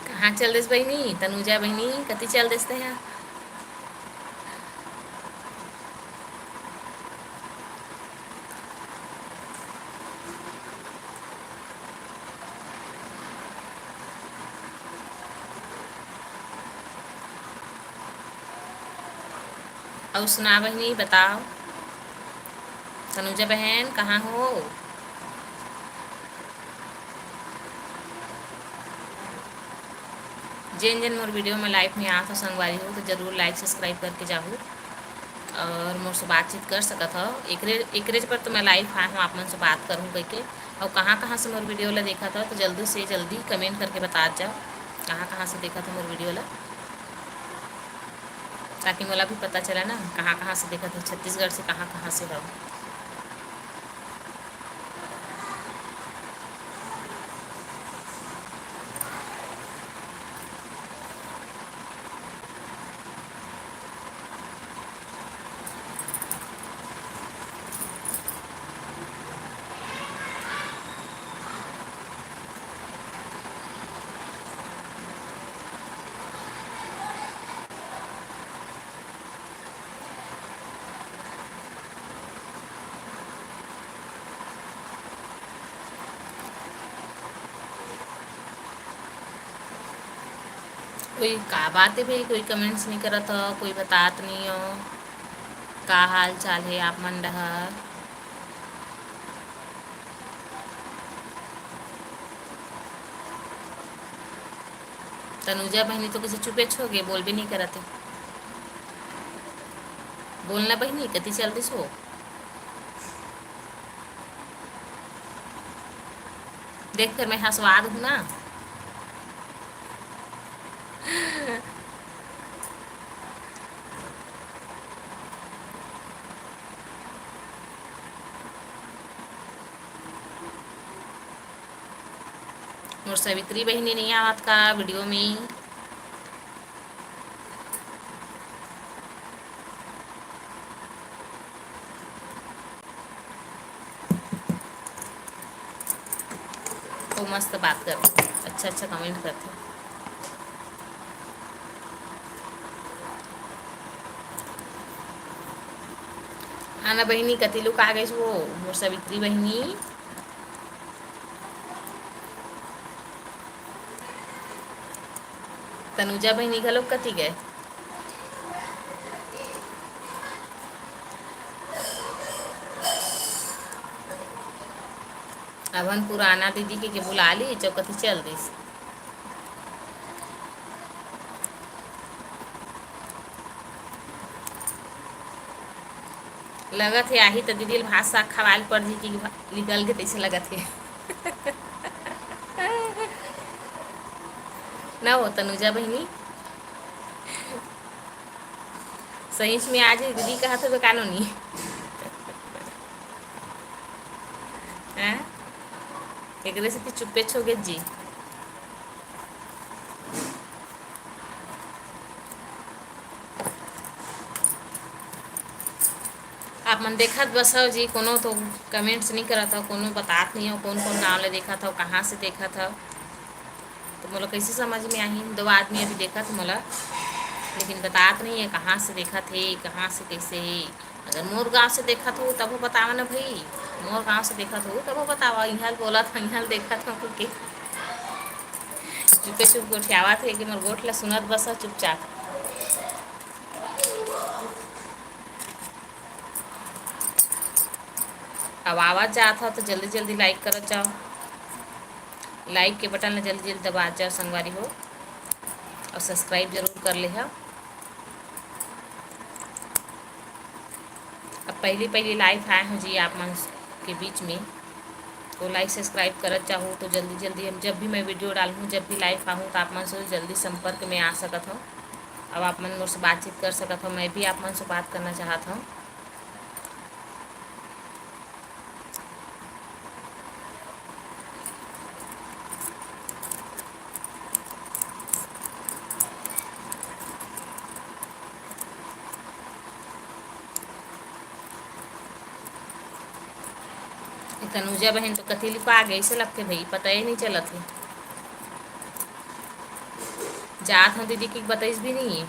कहाँ चल देस बहिनी? तनुजा बहिनी, कति चल देस तेहा? अउ सुना बहिनी, बताओ। तनुजा बहन, कहाँ हो? जेन जेन मोर video में live में आत हो संगवारी हो, तो जरूर like subscribe करके जाहू और मोर से बातचीत कर सकत हो। एकरे, एकरे पर तो मैं live आए हूँ, आप मन से बात करूँ कह के। और कहाँ कहाँ से मोर video ला देखत हो, तो जल्दी से जल्दी comment करके बतात जाओ। कहाँ कहाँ से देखत हो मोर video ला, ताकि मोला भी पता चला ना, कहाँ कहाँ से देखत हो, छत्तीसगढ़ से कहाँ कहाँ से हो। कोई का बात है भाई, कोई comments नहीं करत हो, कोई बतात नहीं हो, का हाल चाल है आप मन डहर? तनुजा बहिनी तो कइसे चुपेच हो गे, बोलबे नहीं करत है। बोलना बहिनी, कति चल दिस हो। देख, फिर मैं हंसवाद हूँ ना। मोर सवित्री बहिनी नहीं आवत का video में? तो मस्त बात करथे, अच्छा अच्छा comment करथे। आना बहिनी, कति लुका गइस वो मोर सवित्री बहिनी। तनुजा बहिनी घलोक कति गए? अभन पुराना दीदी के, के बुला ली, चौकती चल दिस। लगत हे आही त दीदी ल भात साग खवाए ल पड़ जी कि भा-, निकल के तइसे लगत हे। ना हो तनुजा बहिनी, सहीच में आज ही दीदी कहत होबे कानूनी। हैं? एकरे से कि चुप्पे छो गे जी। आप मन देखत बस हव जी, कोनो तो comments नहीं करत हव, कोनो बतात नहीं हव, कौन कौन गांव ले देखत हव, कहाँ से देखत हव, तो मोला कैसे समझ में आही? दो आदमी अभी देखत मोला, लेकिन बतात नहीं है कहाँ से देखत हे, कहाँ से कैसे हे। अगर मोर गांव से देखत हो तभो बतावा ना भाई, मोर गांव से देखत हो तभो बतावा। इहाँ ल बोलत हो, इहाँ ल देखत हो के चुपे चुप गोठियावत हे कि मोर गोठ ला सुनत बस चुपचाप। अब आवत जात हो तो जल्दी जल्दी like करत जाओ, like के button ला जल्दी जल्दी दबात जाओ संगवारी हो, और subscribe जरूर कर ले हो। अब पहली पहली live आए हो जी आप मन के बीच में, तो like subscribe करत जाहू, तो जल्दी जल्दी हम जब भी मैं video डालहूँ, जब भी live आहूँ, तो आप मन से जल्दी संपर्क में आ सकत हो। अब आप मन मोर से बातचीत कर सकत हो, मैं भी आप मन से बात करना चाहत हूँ। ए तनुजा बहन तो कति लुका गई से लगथे भाई, पता ही नहीं चलत हे। जात हूँ दीदी की बताइस भी नहीं है।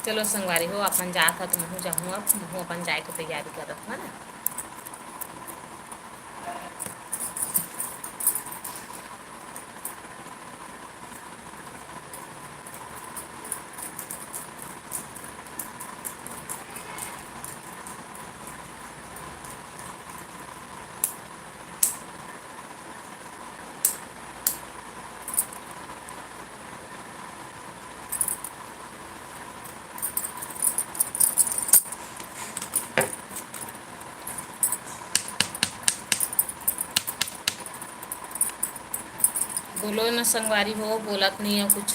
चलो संगवारी हो, अपन जात ह तो महू जाहूँ, अब महू अपन जाए के तैयारी करत हूँ, है ना। बोलो ना संगवारी हो, बोलत नहीं हो कुछ।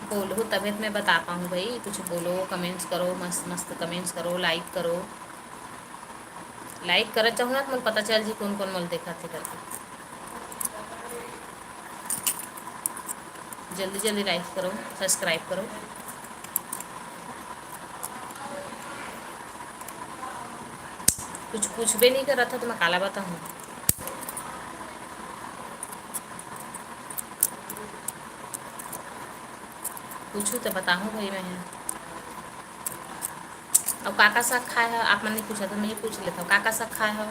बोलो तबे तो मैं बता पाऊँ भाई, कुछ बोलो, comments करो, मस्त मस्त comments करो, like करो। Like करत जाहू ना तो मोला पता चल जी कौन कौन मोला देखत हे करके। जल्दी जल्दी like करो, subscribe करो। कुछ पूछबे नहीं करत हो तो मैं काला बताहूँ? पूछू तो बताहूँ भाई मैं। अब का का साग खाए हो? आप मन नहीं पूछा तो मैं ही पूछ लेता हूँ, का का साग खाए हो?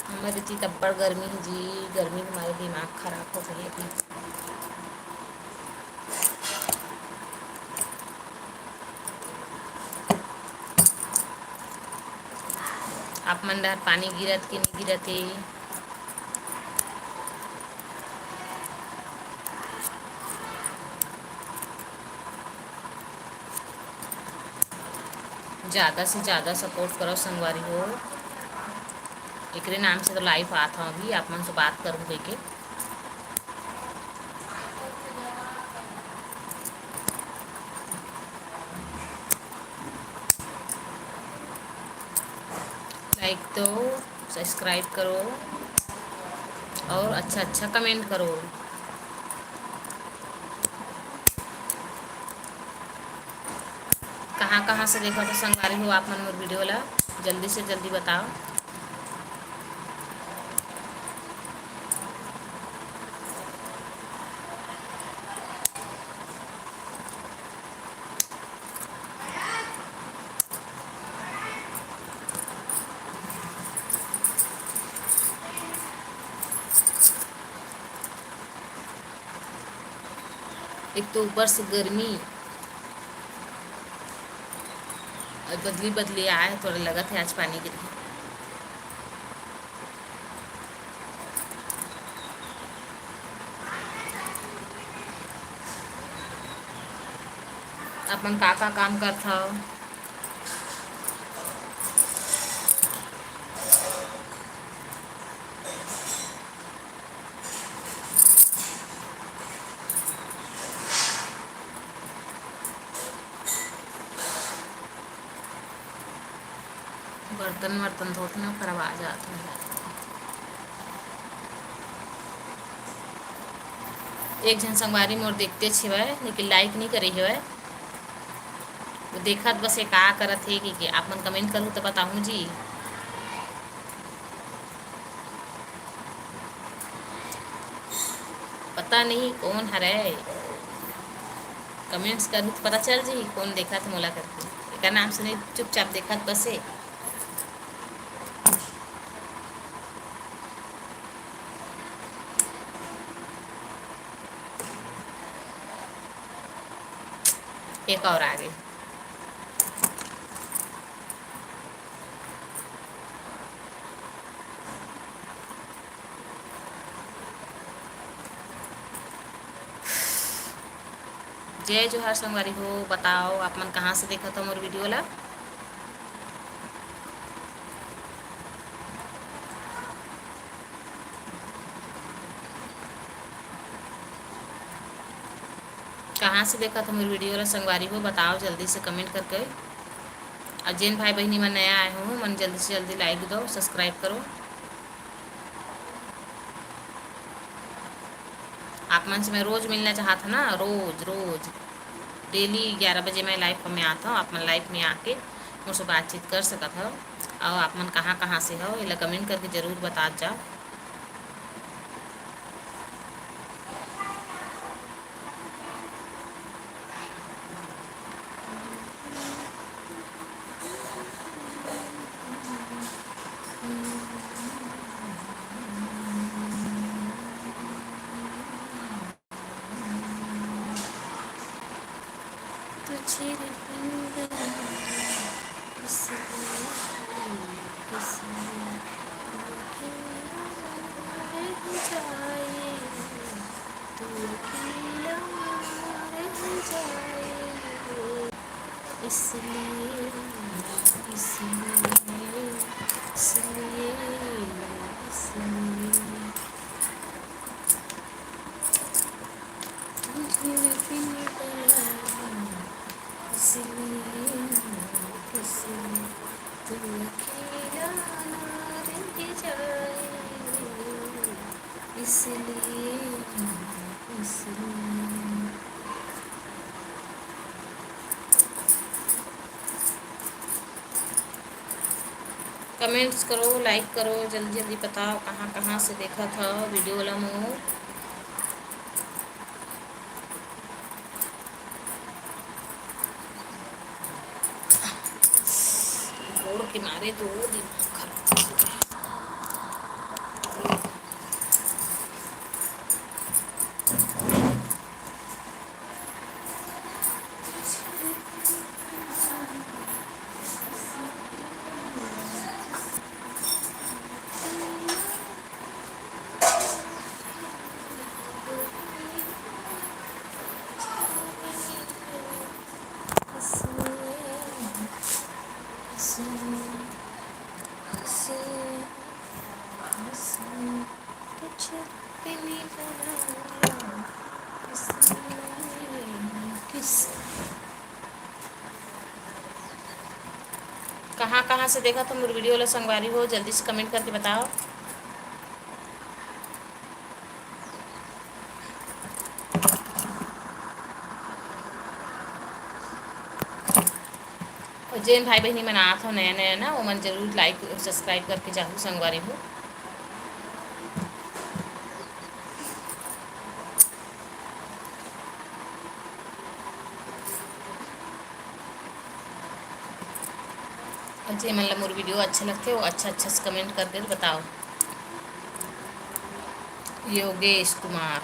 हमर इति तब्बड़ गर्मी है जी, गर्मी के मारे दिमाग खराब हो गई अभी। आप मन डहर पानी गिरत कि नहीं गिरत हे? ज़्यादा से ज़्यादा support करो संगवारी हो, एकरे नाम से तो live आत हूँ अभी आप मन से बात करूँ कहिके। Like दो, subscribe करो और अच्छा अच्छा comment करो। कहाँ कहाँ से देखा था संगवारी हो आप मन मोर video ला, जल्दी से जल्दी बताओ। एक तो ऊपर से गर्मी और बदली बदली आए, थोड़ा लगत है आज पानी गिरही। अपन का का काम करथव? बर्तन वर्तन धोत ना, ओकर आवाज आत हे। एक झन संगवारी मोर देखते हेवय, लेकिन like नहीं करे हेवय। वो देखत बस ये का करत हे कि, कि आप मन comment करू तो बताहूँ जी। पता नहीं कौन हरे, comments करहू तो पता चल जी कौन देखत मोला करके। एकर नाम से नहीं, चुपचाप देखत बसे। एक और आ गई। जय जोहार संगवारी हो, बताओ आप मन कहाँ से देखत हो मोर video ला? कहाँ से देखत हो मोर video ला संगवारी हो, बताओ जल्दी से comment करके। और जेन भाई बहिनी मन नया आए हो, मन जल्दी से जल्दी like दो, subscribe करो। आप मन से मैं रोज मिलना चाहत हूँ ना, रोज, रोज daily ग्यारह बजे मैं live में आत हूँ। आप मन live में आके मुझसे बातचीत कर सकत हो और आप मन कहाँ कहाँ से हो, एला comment करके जरूर बतात जाओ। इसलिए, इसलिए, इसलिए, इसलिए। तुझे बिन बनाया, इसलिए, इसलिए, तू अकेला ना रह जाए, इसलिए, इसलिए। Comments करो, like करो, जल्दी जल्दी बताओ कहाँ कहाँ से देखत हव video ला मोर। गोड़ के मारे तो दिमाग खराब हो गया। कहाँ कहाँ से देखत हव मोर video ला संगवारी हो, जल्दी से comment करके बताओ। अउ जेन भाई बहिनी मन आत हव नया नया ना, ओमन जरूर like अउ subscribe करके जाहू संगवारी हो। अउ जेमन ला मोर video अच्छा लगथे, वो अच्छा अच्छा से comment करके बताओ। योगेश कुमार।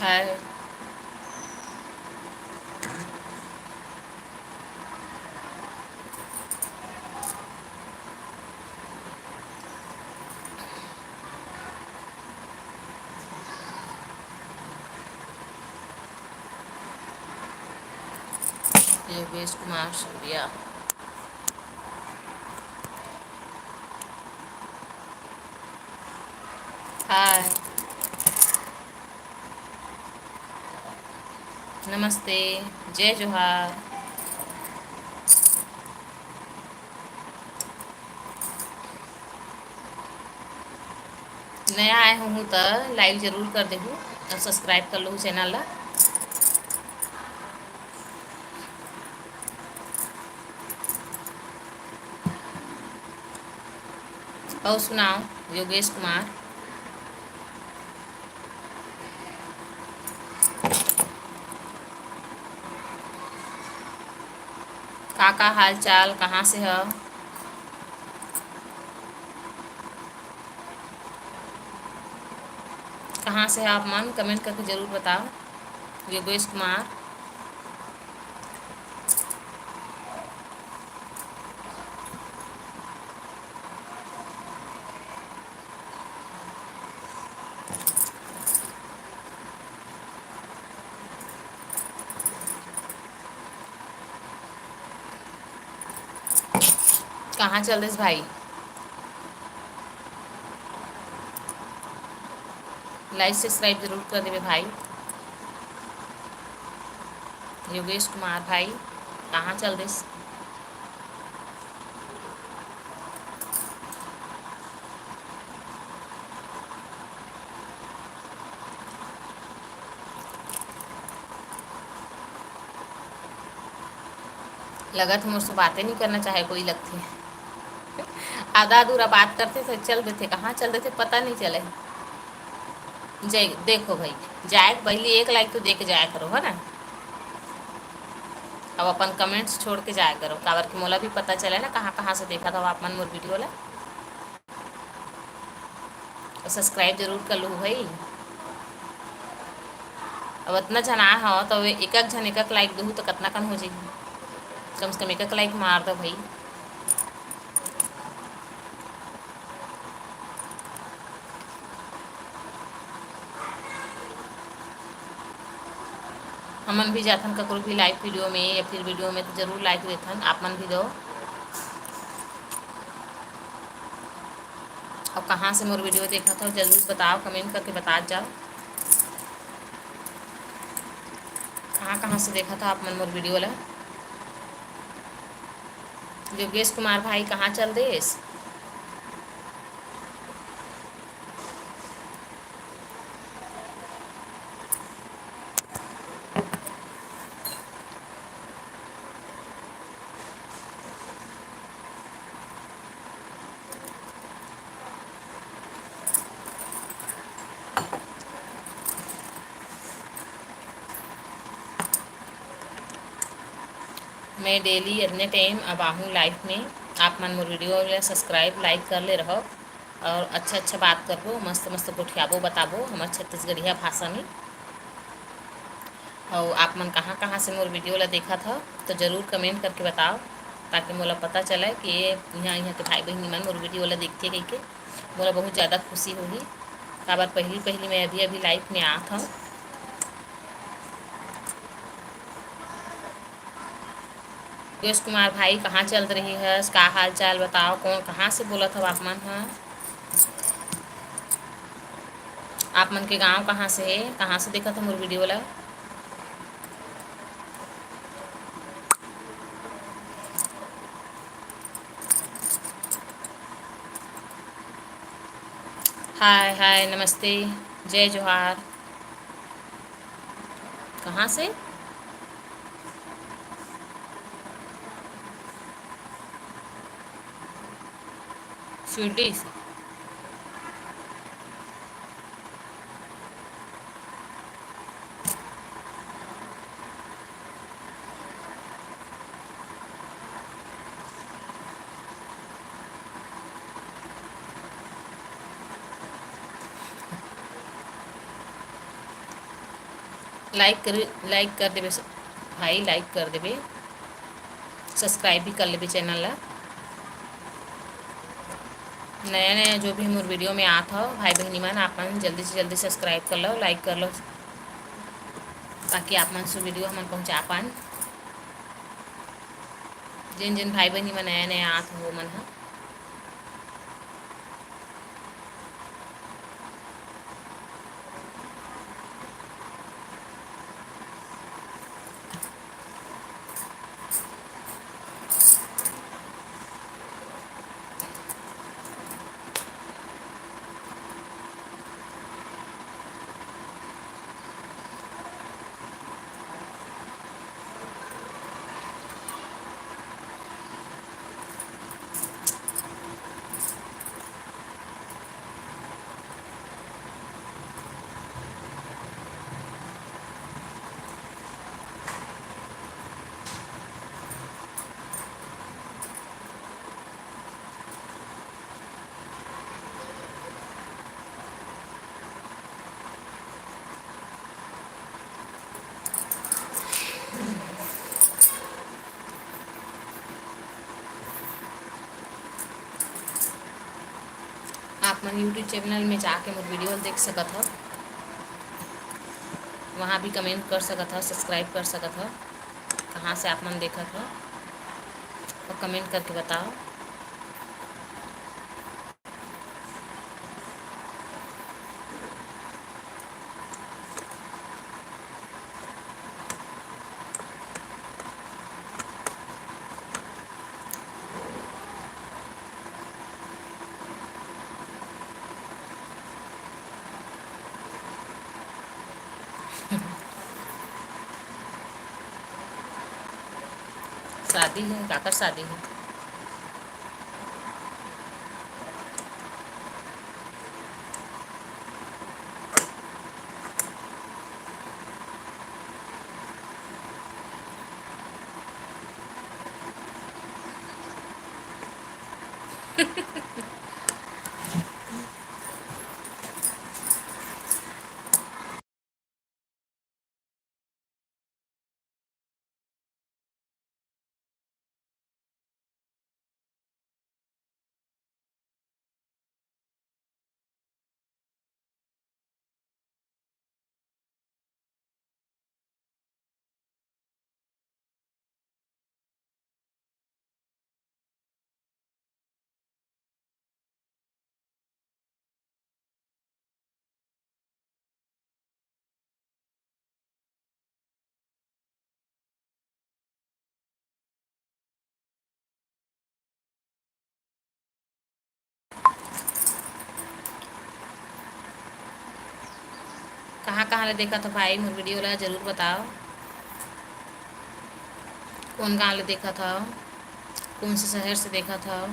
हाय। योगेश कुमार सूर्या। हाय। नमस्ते, जय जोहार। नया आए होहू त like जरूर कर देहू अउ subscribe कर लहू channel ला। अउ सुनाओ योगेश कुमार, का का हाल चाल, कहाँ से ह? कहाँ से ह आप मन? Comment करके जरूर बताओ। योगेश कुमार। कहाँ चल देस भाई? Like subscribe जरूर कर देबे भाई। योगेश कुमार भाई, कहाँ चल देस? लगत मोर से बातें नहीं करना चाहे कोई लगथे। आधा अधूरा बात करथे त चल देथे, कहाँ चल देथे पता नहीं चले। जय, देखो भाई, जाए के पहली एक like तो दे के जाया करो, है ना? अब अपन comments छोड़ के जाया करो, काबर कि मोला भी पता चले ना कहाँ कहाँ से देखत हव आप मन मोर video ला। अउ subscribe जरूर कर लहू भाई। अब अतना झन आए हव त एक एक झन एक एक like देहू त कतना कन हो जाही। कम से कम एक एक like मार दो भाई। हमन भी जाथन ककरो भी live video में या फिर video में, तो जरूर like देथन, आप मन भी दो। अउ कहाँ से मोर video देखत हव, जरूर बताओ, comment करके बतात जाओ, कहाँ कहाँ से देखत हव आप मन मोर video ला। योगेश कुमार भाई कहाँ चल देस? मैं daily इतने time अब आहूँ live में, आप मन मोर video ला subscribe, like कर ले रहो और अच्छा अच्छा बात करबो, मस्त मस्त गोठियाबो, बताबो हमर छत्तीसगढ़िया भाषा में। अउ आप मन कहाँ कहाँ से मोर video ला देखत हव, तो जरूर comment करके बताओ, ताकि मोला पता चले कि ये इहाँ इहाँ के भाई बहिनी मन मोर video ला देखथे कहिके। मोला बहुत ज़्यादा खुशी होही, काबर पहली पहली मैं अभी अभी live में आत हव। योगेश कुमार भाई, कहाँ चल रही हस? का हाल चाल बताओ, कौन कहाँ से बोलत हव आप मन ह? आप मन के गांव कहाँ से हे, कहाँ से देखत हव मोर video ला? हाय हाय, नमस्ते, जय जोहार। कहाँ से? शिरडी से। Like कर, like कर देबे स-, भाई, like कर देबे, subscribe भी कर लेबे channel ला। नया नया जो भी मोर video में आत हव भाई बहिनी मन, आप मन जल्दी से जल्दी subscribe कर लो, like कर लो, ताकि आप मन से video हमन पहुँचा पान। जिन जिन भाई बहिनी मन नया नया आत हो, वो मन ह। आप मन YouTube channel में जाके मोर video देख सकत हव, वहाँ भी comment कर सकत हव, subscribe कर सकत हव। कहाँ से आप मन देखत हव, और comment करके बताओ। शादी है, काकर शादी है? कहाँ कहाँ ले देखत हो भाई मोर video ला, जरूर बताओ। कौन गाँव ले देखत हो, कौन से शहर से देखत हो?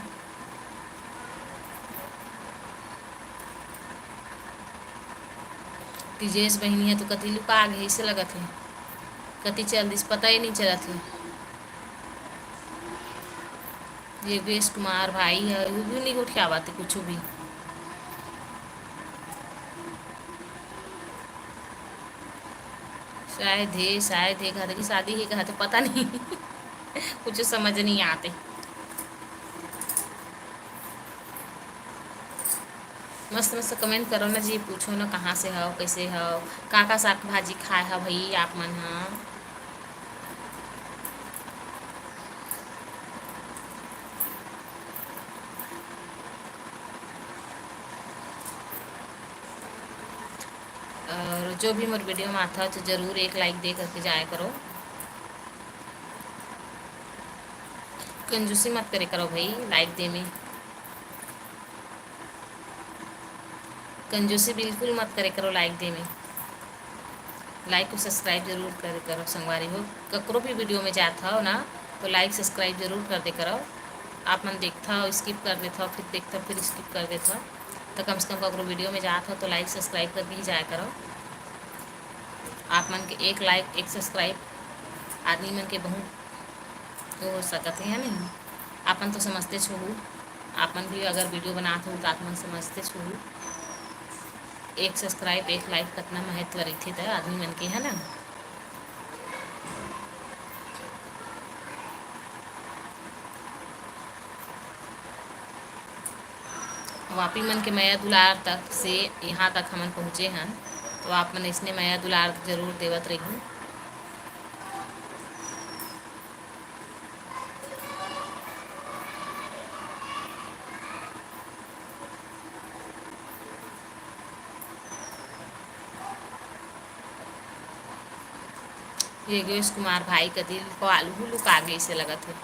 तेजस बहिनी ह तो कति लुका गे, अइसे लगत हे, कति चल दिस, पता ही नहीं चलत हे। योगेश कुमार भाई ह, वो भी नहीं गोठियावत हे कुछ भी। शायद हे, शायद हे, कहते कि शादी हे, कहते पता नहीं। कुछ समझ नहीं आते। मस्त मस्त comment करो ना जी, पूछो ना कहाँ से हव, कैसे हव, का का साग भाजी खाए हव भाई आप मन ह। और जो भी मोर video में आता हो तो जरूर एक like दे करके जाया करो। कंजूसी मत करे करो भाई like दे में, कंजूसी बिल्कुल मत करे करो like दे में। Like को subscribe जरूर करे करो संगवारी हो। ककरो भी video में जात हो ना तो like subscribe जरूर कर दे करो। आप मन देखता हो, skip कर देता हो, फिर देखता हो, फिर skip कर देता हो, तो कम से कम ककरो video में जात हो तो like subscribe कर दी जाया करो। आप मन के एक like, एक subscribe आदमी मन के बहुत वो हो सकत हे, है नहीं? आप मन तो समझते छो, आप मन भी अगर video बनात हो तो आप मन समझते छो, एक subscribe, एक like कतना महत्व रहिथे त आदमी मन के, है ना? अब आप ही मन के मया दुलार तक से यहाँ तक हमन पहुँचे हन, तो आप मन इसने मया दुलार जरूर देवत रहिहू। योगेश कुमार भाई कति कालहू लुका गे से लगत हे।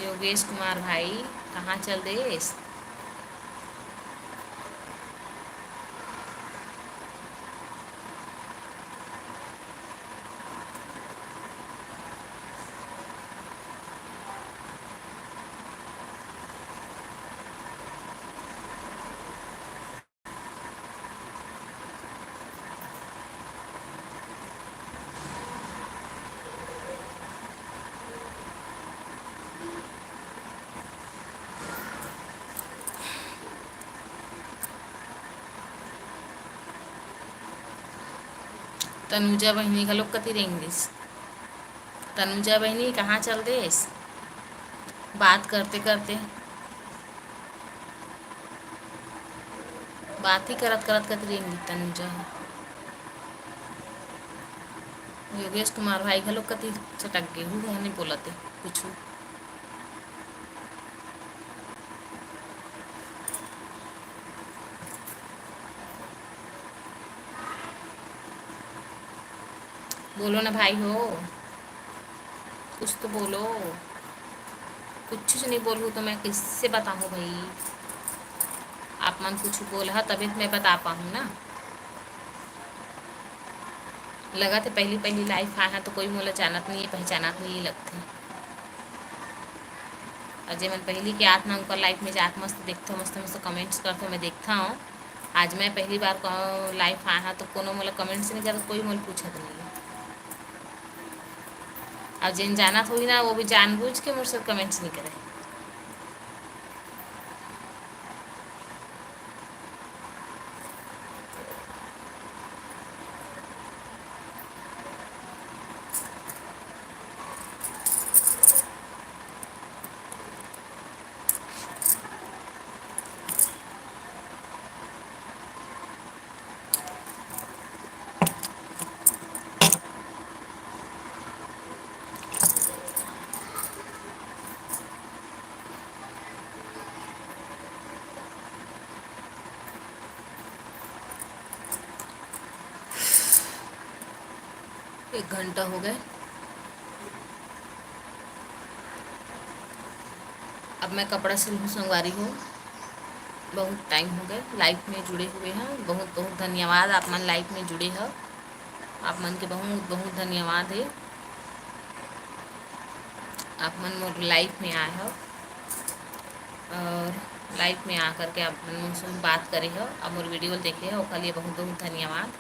योगेश कुमार भाई कहाँ चल देस? तनुजा बहिनी घलोक कति रेंग दिस। तनुजा बहिनी कहाँ चल देस? बात करते करते, बात ही करत करत कति रेंग दिस तनुजा ह। योगेश कुमार भाई घलोक कति चटक गे, हूँ नहीं बोलत हे कुछ। बोलो ना भाई हो, कुछ तो बोलो। कुछ नहीं बोलूँ तो मैं किससे बताऊँ भाई? आप मन कुछ बोलहा तभी तो मैं बता पाऊँ ना। लगत हे पहली पहली live आए हँव तो कोई मोला जानत नहीं हे, पहचानत नहीं हे लगथे। अउ जे मन पहली के आत ना, उनकर live में जात मस्त देखथव, मस्त मस्त comments करथव, मैं देखथव। आज मैं पहली बार क-, live आए हँव तो कोनो मोला comments नहीं करत, कोई मोला पूछत नहीं हे। अउ जेन जानत होही ना, वो भी जानबूझ के मोर से comments नहीं करे। एक घंटा हो गए। अब मैं कपड़ा सिलहूँ संगवारी हो। बहुत टाइम हो गए लाइव में जुड़े हुए हैं। बहुत बहुत धन्यवाद, आप मन लाइव में जुड़े हो, आप मन के बहुत बहुत धन्यवाद है। आप मन मोर लाइव में आए हो और लाइव में आ करके आप मन मोर से बात करे हो, आप मोर वीडियो देखे हो, ओकर लिए बहुत बहुत धन्यवाद।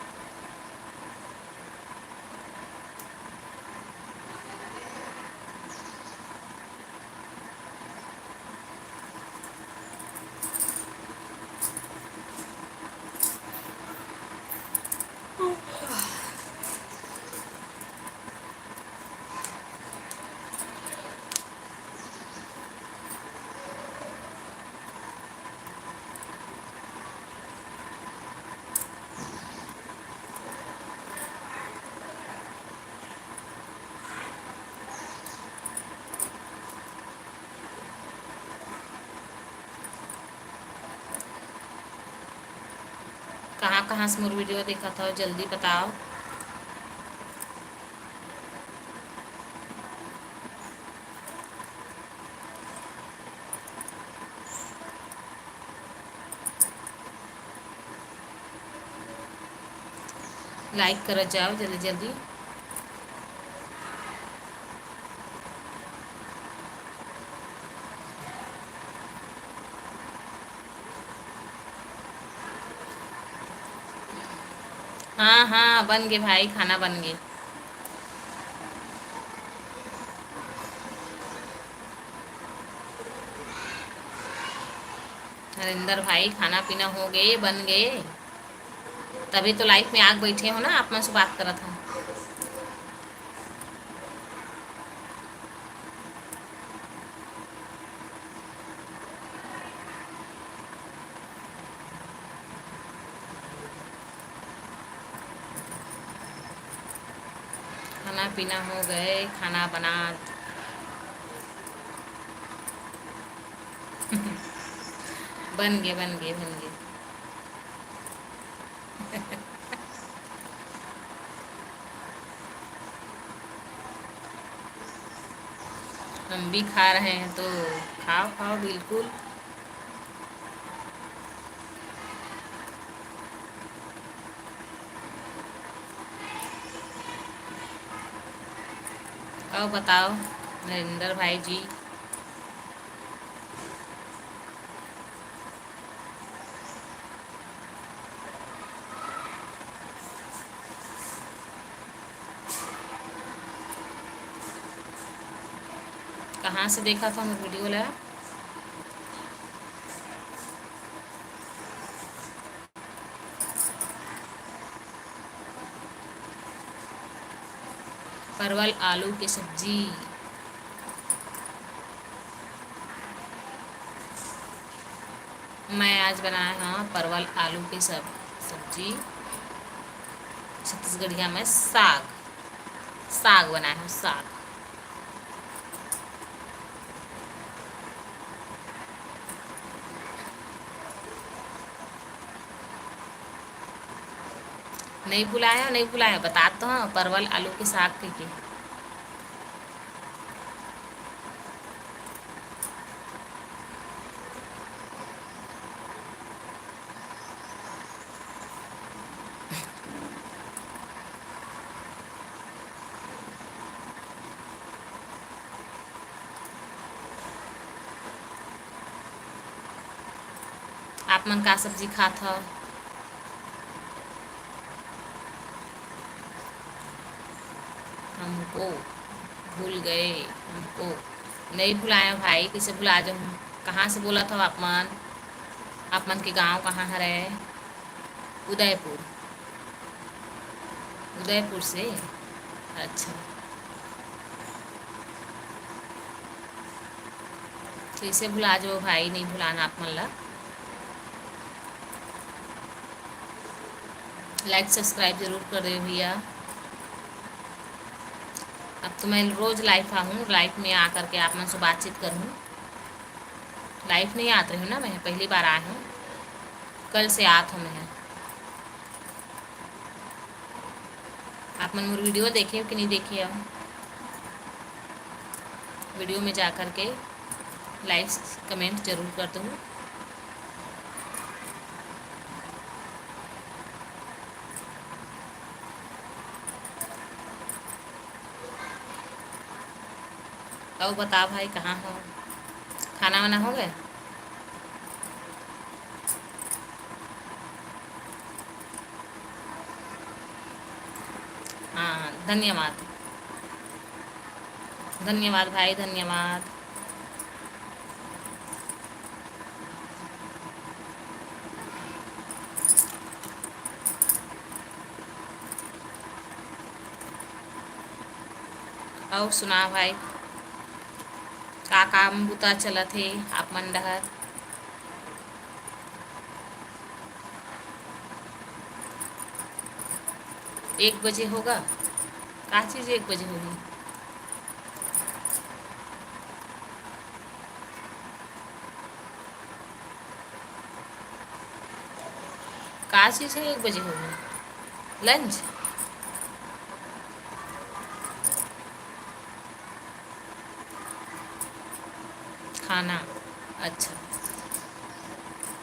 कहाँ कहाँ से मोर वीडियो देखत हो, जल्दी बताओ। लाइक करत जाओ जल्दी जल्दी। हाँ हाँ, बन गे भाई, खाना बन गे। नरेंद्र भाई, खाना पीना हो गए, बन गए, तभी तो लाइव में आके बैठे हो ना, आप मन से बात करत हो। खाना पीना हो गए, खाना बना बन गए, बन गए, बन गए। हम भी खा रहे हैं, तो खाओ, खाओ, बिल्कुल। और बताओ नरेंद्र भाई जी। कहाँ से देखा था मोर वीडियो ला? परवल आलू के सब्जी। मैं आज बनाए हव परवल आलू के सब-, सब्जी। छत्तीसगढ़िया में साग, साग बनाए हव, साग। नहीं भुलाया, नहीं भुलाया, बता तो हव, परवल आलू के साग कहिके। आप मन का सब्जी खात हव? हमको भूल गए, हमको नहीं भुलाया भाई, कैसे भुला जाऊँ? कहाँ से बोलत हव आप मन? आप मन के गाँव कहाँ हरे? उदयपुर। उदयपुर से? अच्छा। कैसे भुला जाओ भाई, नहीं भुलाना आप मन ला। Like subscribe जरूर कर देव भैया। अब तो मैं रोज लाइव आहूँ, लाइव में आ करके आप मन से बातचीत करूँ। लाइव नहीं आत रही हूँ ना मैं, पहली बार आए हूँ, कल से आत हूँ मैं। आप मन मोर वीडियो देखे हो कि नहीं देखे हो? वीडियो में जा कर के like comment जरूर कर दो। अउ बता भाई, कहाँ हो? खाना वाना हो गए? हाँ, धन्यवाद। धन्यवाद भाई, धन्यवाद। अउ सुना भाई, का काम बुता चलत हे आप मन डहर? एक बजे होगा? का चीज एक बजे होगी? का चीज है एक बजे होगी? लंच? खाना। अच्छा,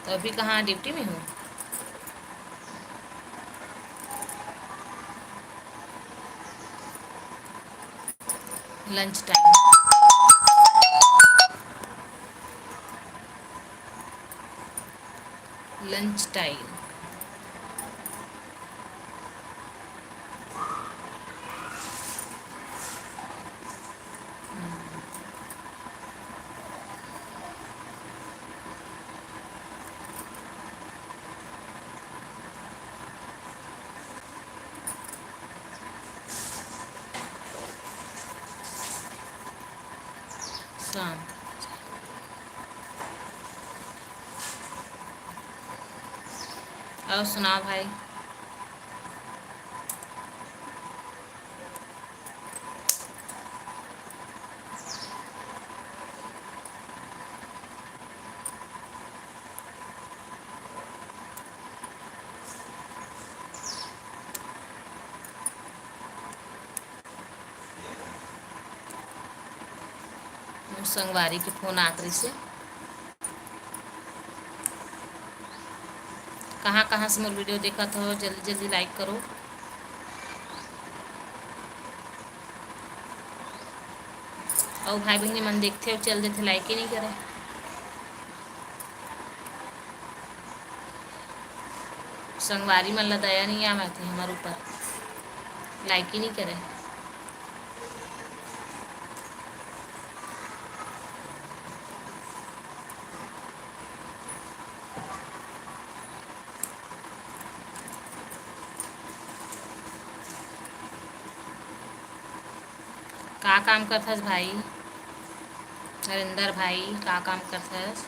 तो अभी कहाँ, ड्यूटी में हो? Lunch time. Lunch time. शांत। अउ सुनाओ भाई। मोर संगवारी के फोन आत रहिसे। कहाँ कहाँ से मोर वीडियो देखत हो, जल्दी जल्दी लाइक करो। अउ भाई बहिनी मन देखथे अउ चल देथे, लाइक ही नहीं करे। संगवारी मन ला दया नहीं आवत हे हमर ऊपर, लाइक ही नहीं करे। का काम करथस भाई? नरेंद्र भाई, का काम करथस?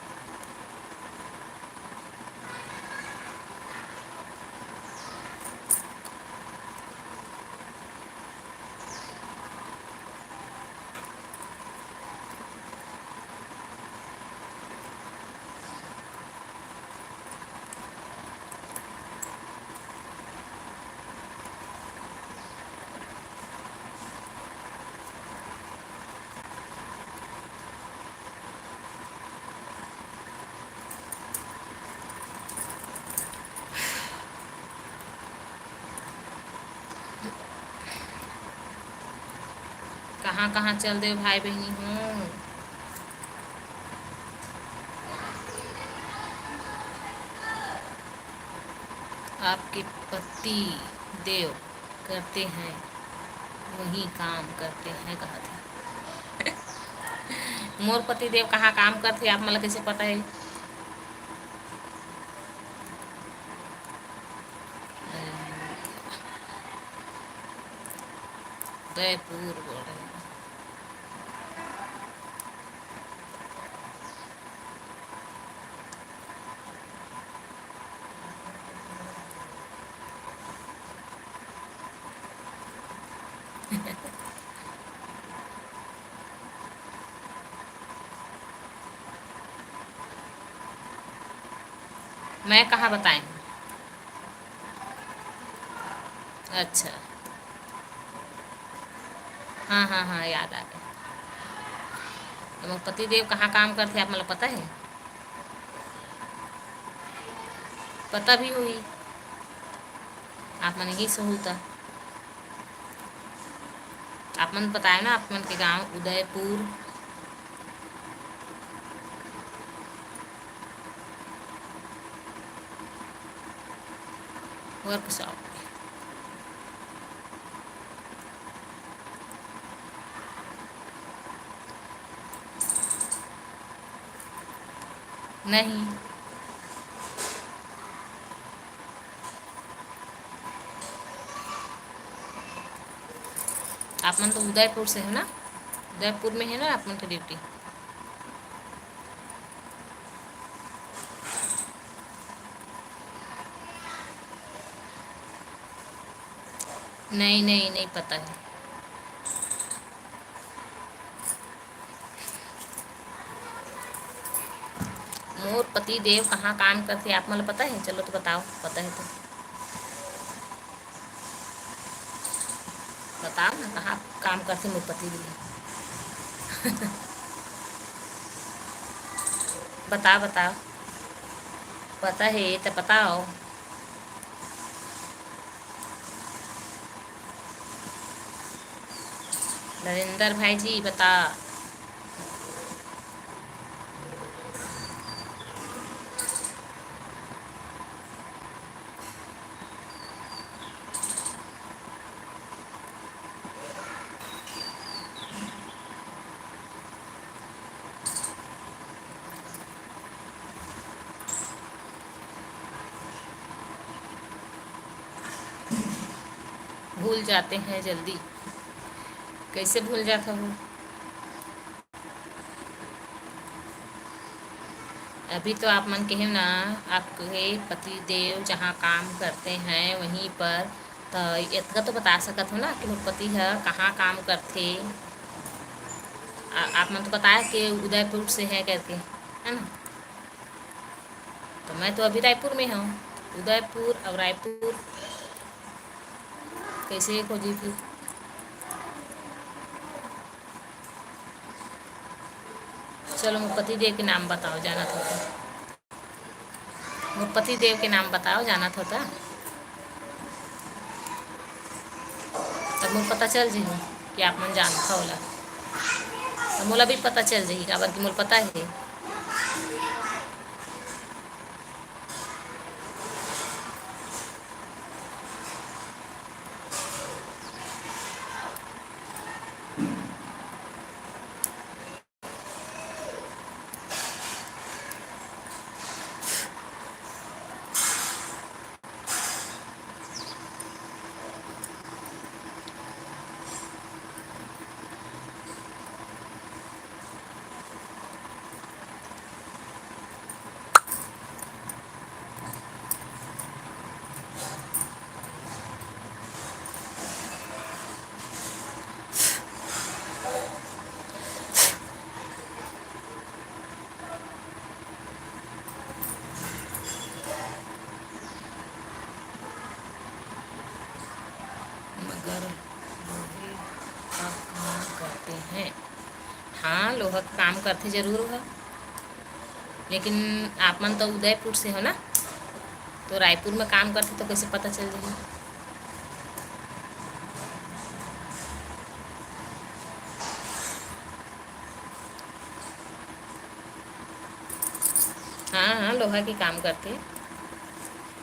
कहाँ कहाँ चल देव भाई बहिनी हो? आपके पति देव करते हैं, वही काम करते हैं, कहा था। मोर पति देव कहाँ काम करथे, आप मन ला कैसे पता है? उदयपुर बोल रहे हैं। मैं कहाँ बताए हूँ? अच्छा, हाँ हाँ हाँ, याद आ गया। तो मोर पति देव कहाँ काम करथे, आप मन ला पता है? पता भी होही, आप मन ही सहू त। आप मन बताए ना, आप मन के गांव उदयपुर। Workshop। नहीं, आप मन तो उदयपुर से है ना, उदयपुर में है ना आप मन के duty। नहीं, नहीं, नहीं पता है। मोर पति देव कहाँ काम करथे, आप मन ल पता है? चलो तो बताओ, पता है तो बताओ ना, कहाँ काम करथे मोर पति देव? बताओ, बताओ, पता है तो बताओ। नरेंद्र भाई जी, बता। भूल जाते हैं जल्दी। कैसे भूल जाता हूँ? अभी तो आप मन कहे ना, आपके पति देव जहाँ काम करते हैं वहीं पर, तो इतना तो बता सकत हो ना कि मोर पति ह कहाँ काम करथे। आ, आप मन तो बताए कि उदयपुर से है करके, है ना? तो मैं तो अभी रायपुर में हूँ। उदयपुर और रायपुर कैसे खोजी फिर? चलो, मोर पति देव के नाम बताओ, जानत हो तो। मोर पति देव के नाम बताओ, जानत हो तो। तब मोर पता चल जही कि आप मन जानत हो ओला। तब मोला भी पता चल जही, काबर कि मोला पता है। मगर लोहा का काम करते हैं। हाँ, लोहा का काम करथे जरूर ओहा, लेकिन आप मन तो उदयपुर से हो ना, तो रायपुर में काम करथे तो कैसे पता चल जही? हाँ, हाँ, लोहा के काम करथे,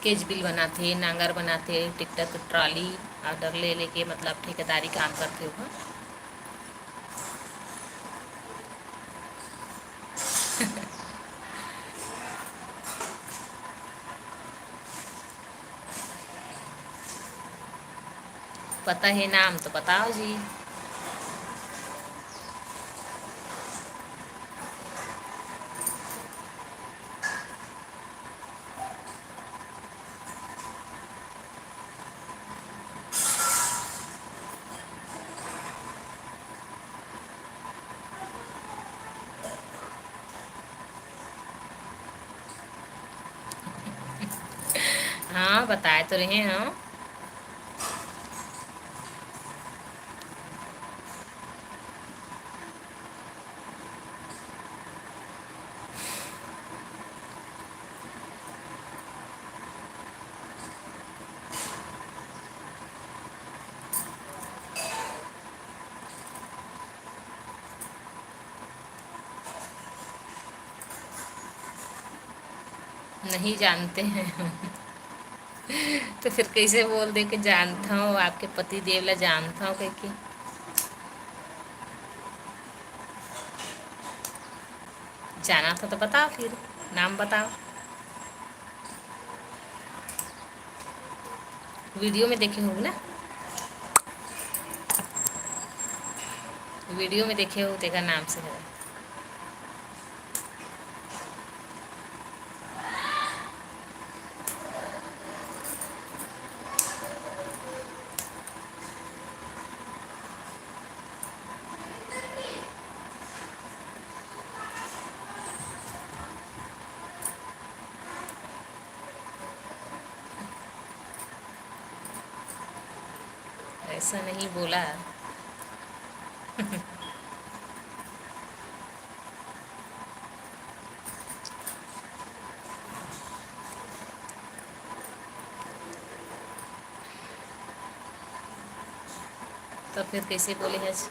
केज बिल बनाथे, नांगर बनाथे, ट्रैक्टर के ट्राली order ले लेके, मतलब ठेकेदारी काम करथे ओहा। पता है नाम तो बताओ जी। हाँ, बताए तो रहे हैं। नहीं जानते हैं हम। तो फिर कैसे बोल दे कि जानता हूँ, आपके पति देव ला जानता हूँ कह के? जाना था तो बताओ, फिर नाम बताओ। वीडियो में देखे होगे ना, वीडियो में देखे हो, तेकर नाम से है। ऐसा नहीं बोला। तो फिर कैसे बोले हस?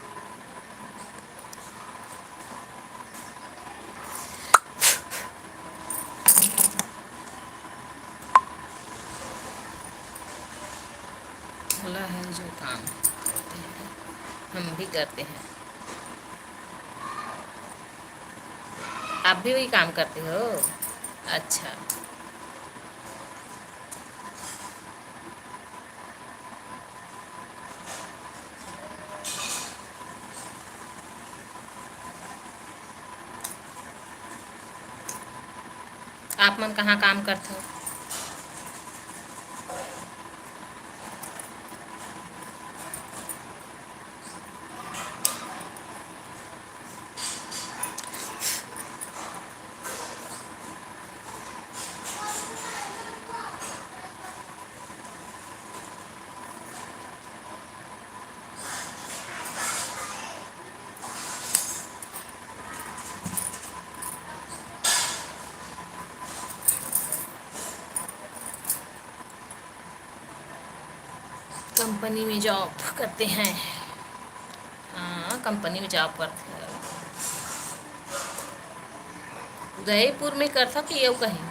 भला है जो काम करते हैं, हम भी करते हैं। आप भी वही काम करते हो? अच्छा। आप मन कहाँ काम करथो? कंपनी में जॉब करते हैं। हाँ, कंपनी में जॉब करते हैं। उदयपुर में करता कि ये कहीं?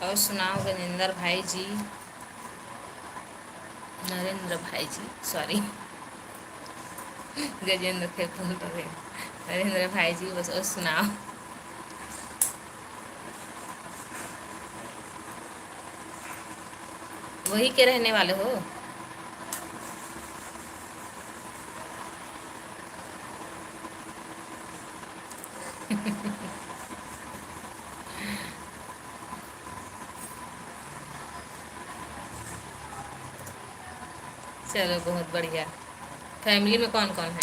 और सुनाओ गजेंद्र भाई जी, नरेंद्र भाई जी, सॉरी, गजेंद्र के बोल रहे हैं, नरेंद्र भाई जी, बस और सुनाओ। वही के रहने वाले हो? चलो, बहुत बढ़िया। फैमिली में कौन कौन है?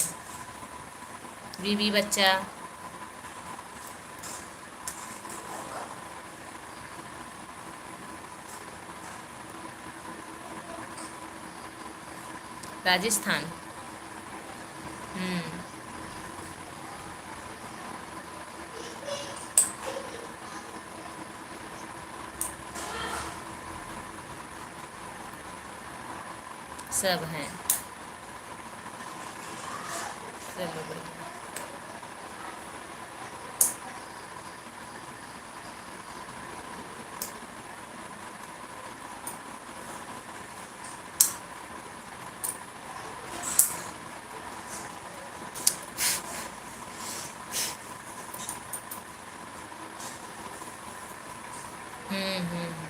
बीवी, बच्चा? राजस्थान। हम्म। सब हैं। चलो बढ़िया। हम्म, हम्म, हम्म।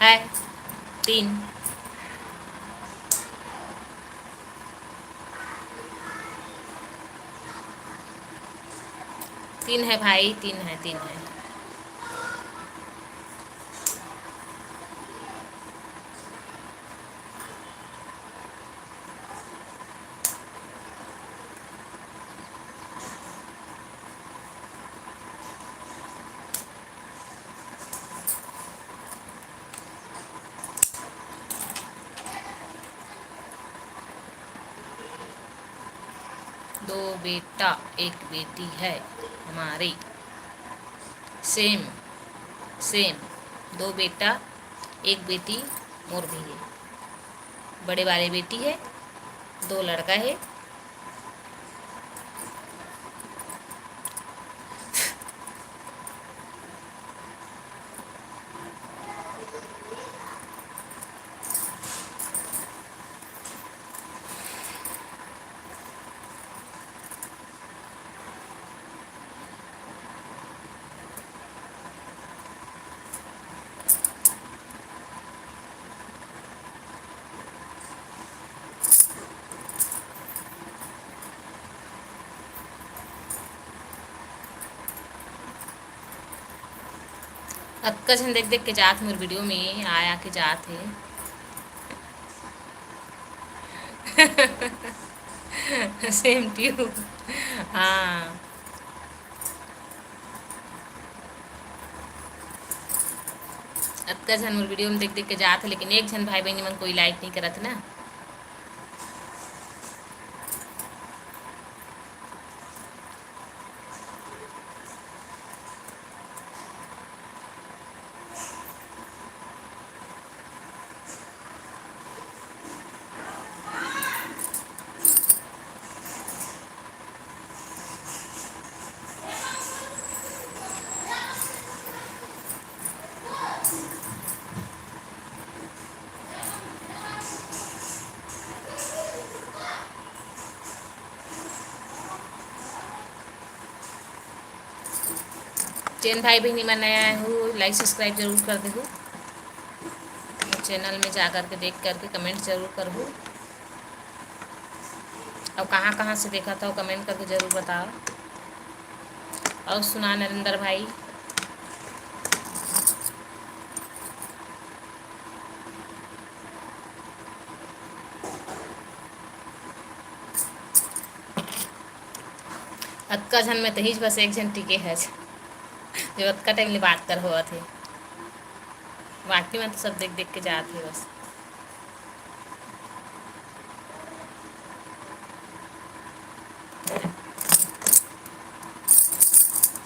है तीन। तीन है भाई, तीन है, तीन है। दो बेटा, एक बेटी है हमारे। सेम, सेम। दो बेटा, एक बेटी मोर भी है। बड़े वाले बेटी है, दो लड़का है। अतका झन देख देख के जात मोर वीडियो में, आ आ के जात हे। सेम टू यू। हाँ, अतका झन मोर वीडियो में देख देख के जात हे, लेकिन एक झन भाई बहिनी मन कोई लाइक नहीं करत ना। जेन भाई बहिनी मन नया आए हो, लाइक सब्सक्राइब जरूर कर देहू। चैनल में जा करके देख करके कमेंट जरूर करहू। और कहाँ कहाँ से देखा था, कमेंट करके जरूर बताओ। और सुना नरेंद्र भाई। अतका झन में तहीच बस एक झन टिके है, जो अतका टाइम ले बात कर होवत हे। बाकी में तो सब देख देख के जात हे बस।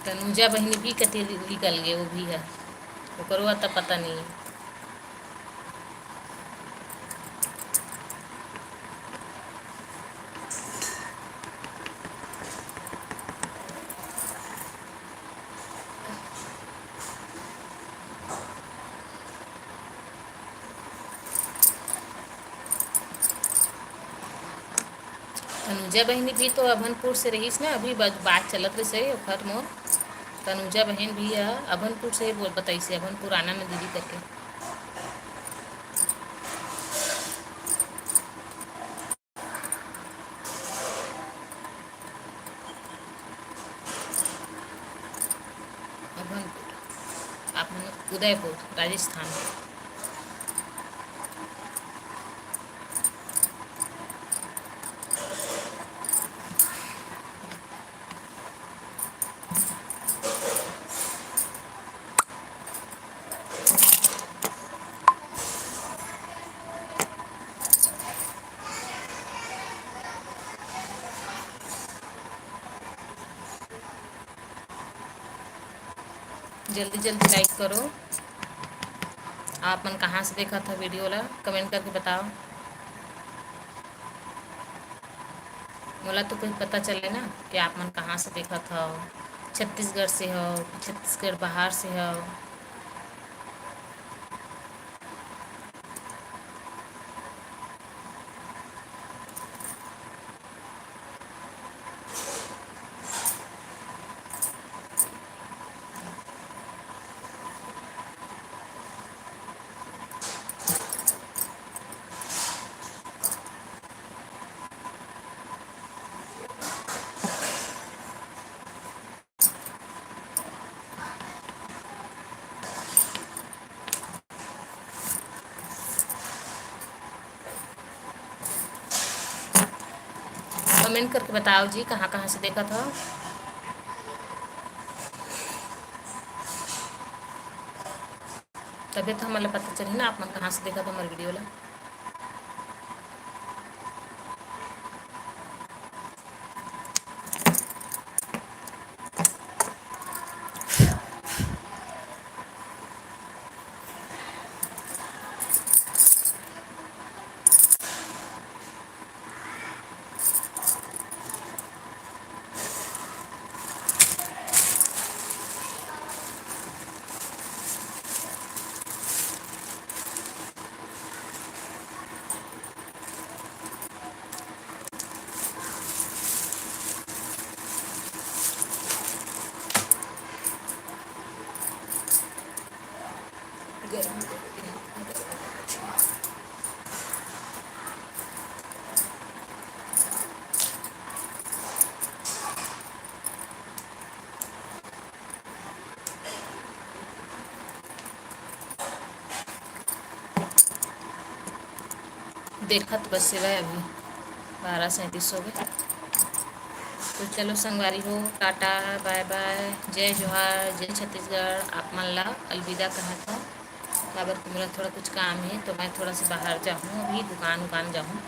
तनुजा बहिनी भी कते निकल गए, वो भी है, ओकरो तो पता नहीं। तनुजा बहिनी भी तो अभनपुर से रहिस ना, अभी बात चलत रहिस हे ओखर मोर। तनुजा बहिन भी ह अभनपुर से बोल बताइस हे, अभनपुर आना ना दीदी करके। अभनपुर, आप मन उदयपुर, राजस्थान। जल्दी जल्दी लाइक करो। आप मन कहाँ से देखा था वीडियो ला, कमेंट करके बताओ। मोला तो कोई पता चले ना कि आप मन कहाँ से देखत हव, छत्तीसगढ़ से हव, छत्तीसगढ़ बाहर से हव। comment करके बताओ जी, कहाँ कहाँ से देखत हो, तभे तो हमन ला पता चलही ना, आप मन कहाँ से देखत हो हमर video ला। देखत बस सेवा अभी बारह सैंतीस हो गए। तो चलो संगवारी हो, टाटा, bye bye, जय जोहार, जय छत्तीसगढ़। आप मन ला अलविदा कहत हूँ, काबर कि मोला थोड़ा कुछ काम है, तो मैं थोड़ा सा बाहर जाहूँ, अभी दुकान उकान जाहूँ,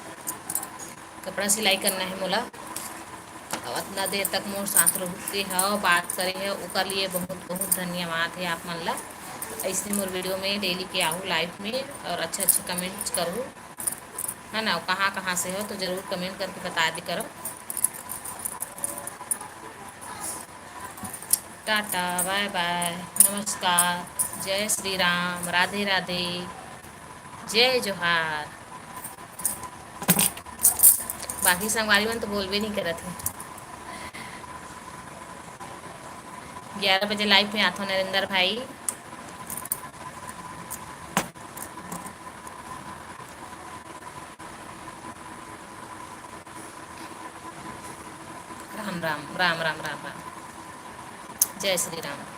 कपड़ा सिलाई करना है मोला। अउ अतना देर तक मोर साथ रुके हव, बात करे हव, ओकर लिए बहुत बहुत धन्यवाद है आप मन ला। ऐसे मोर video में daily के आहू live में और अच्छा अच्छा comment करू, है ना? कहाँ कहाँ से हो तो जरूर comment करके बता दे करो। टाटा, bye bye, नमस्कार, जय श्री राम, राधे राधे, जय जोहार। बाकी संगवारी मन तो बोलबे नहीं करत है। ग्यारह बजे live में आथो नरेंद्र भाई। राम राम, राम राम, राम राम। जय श्री राम।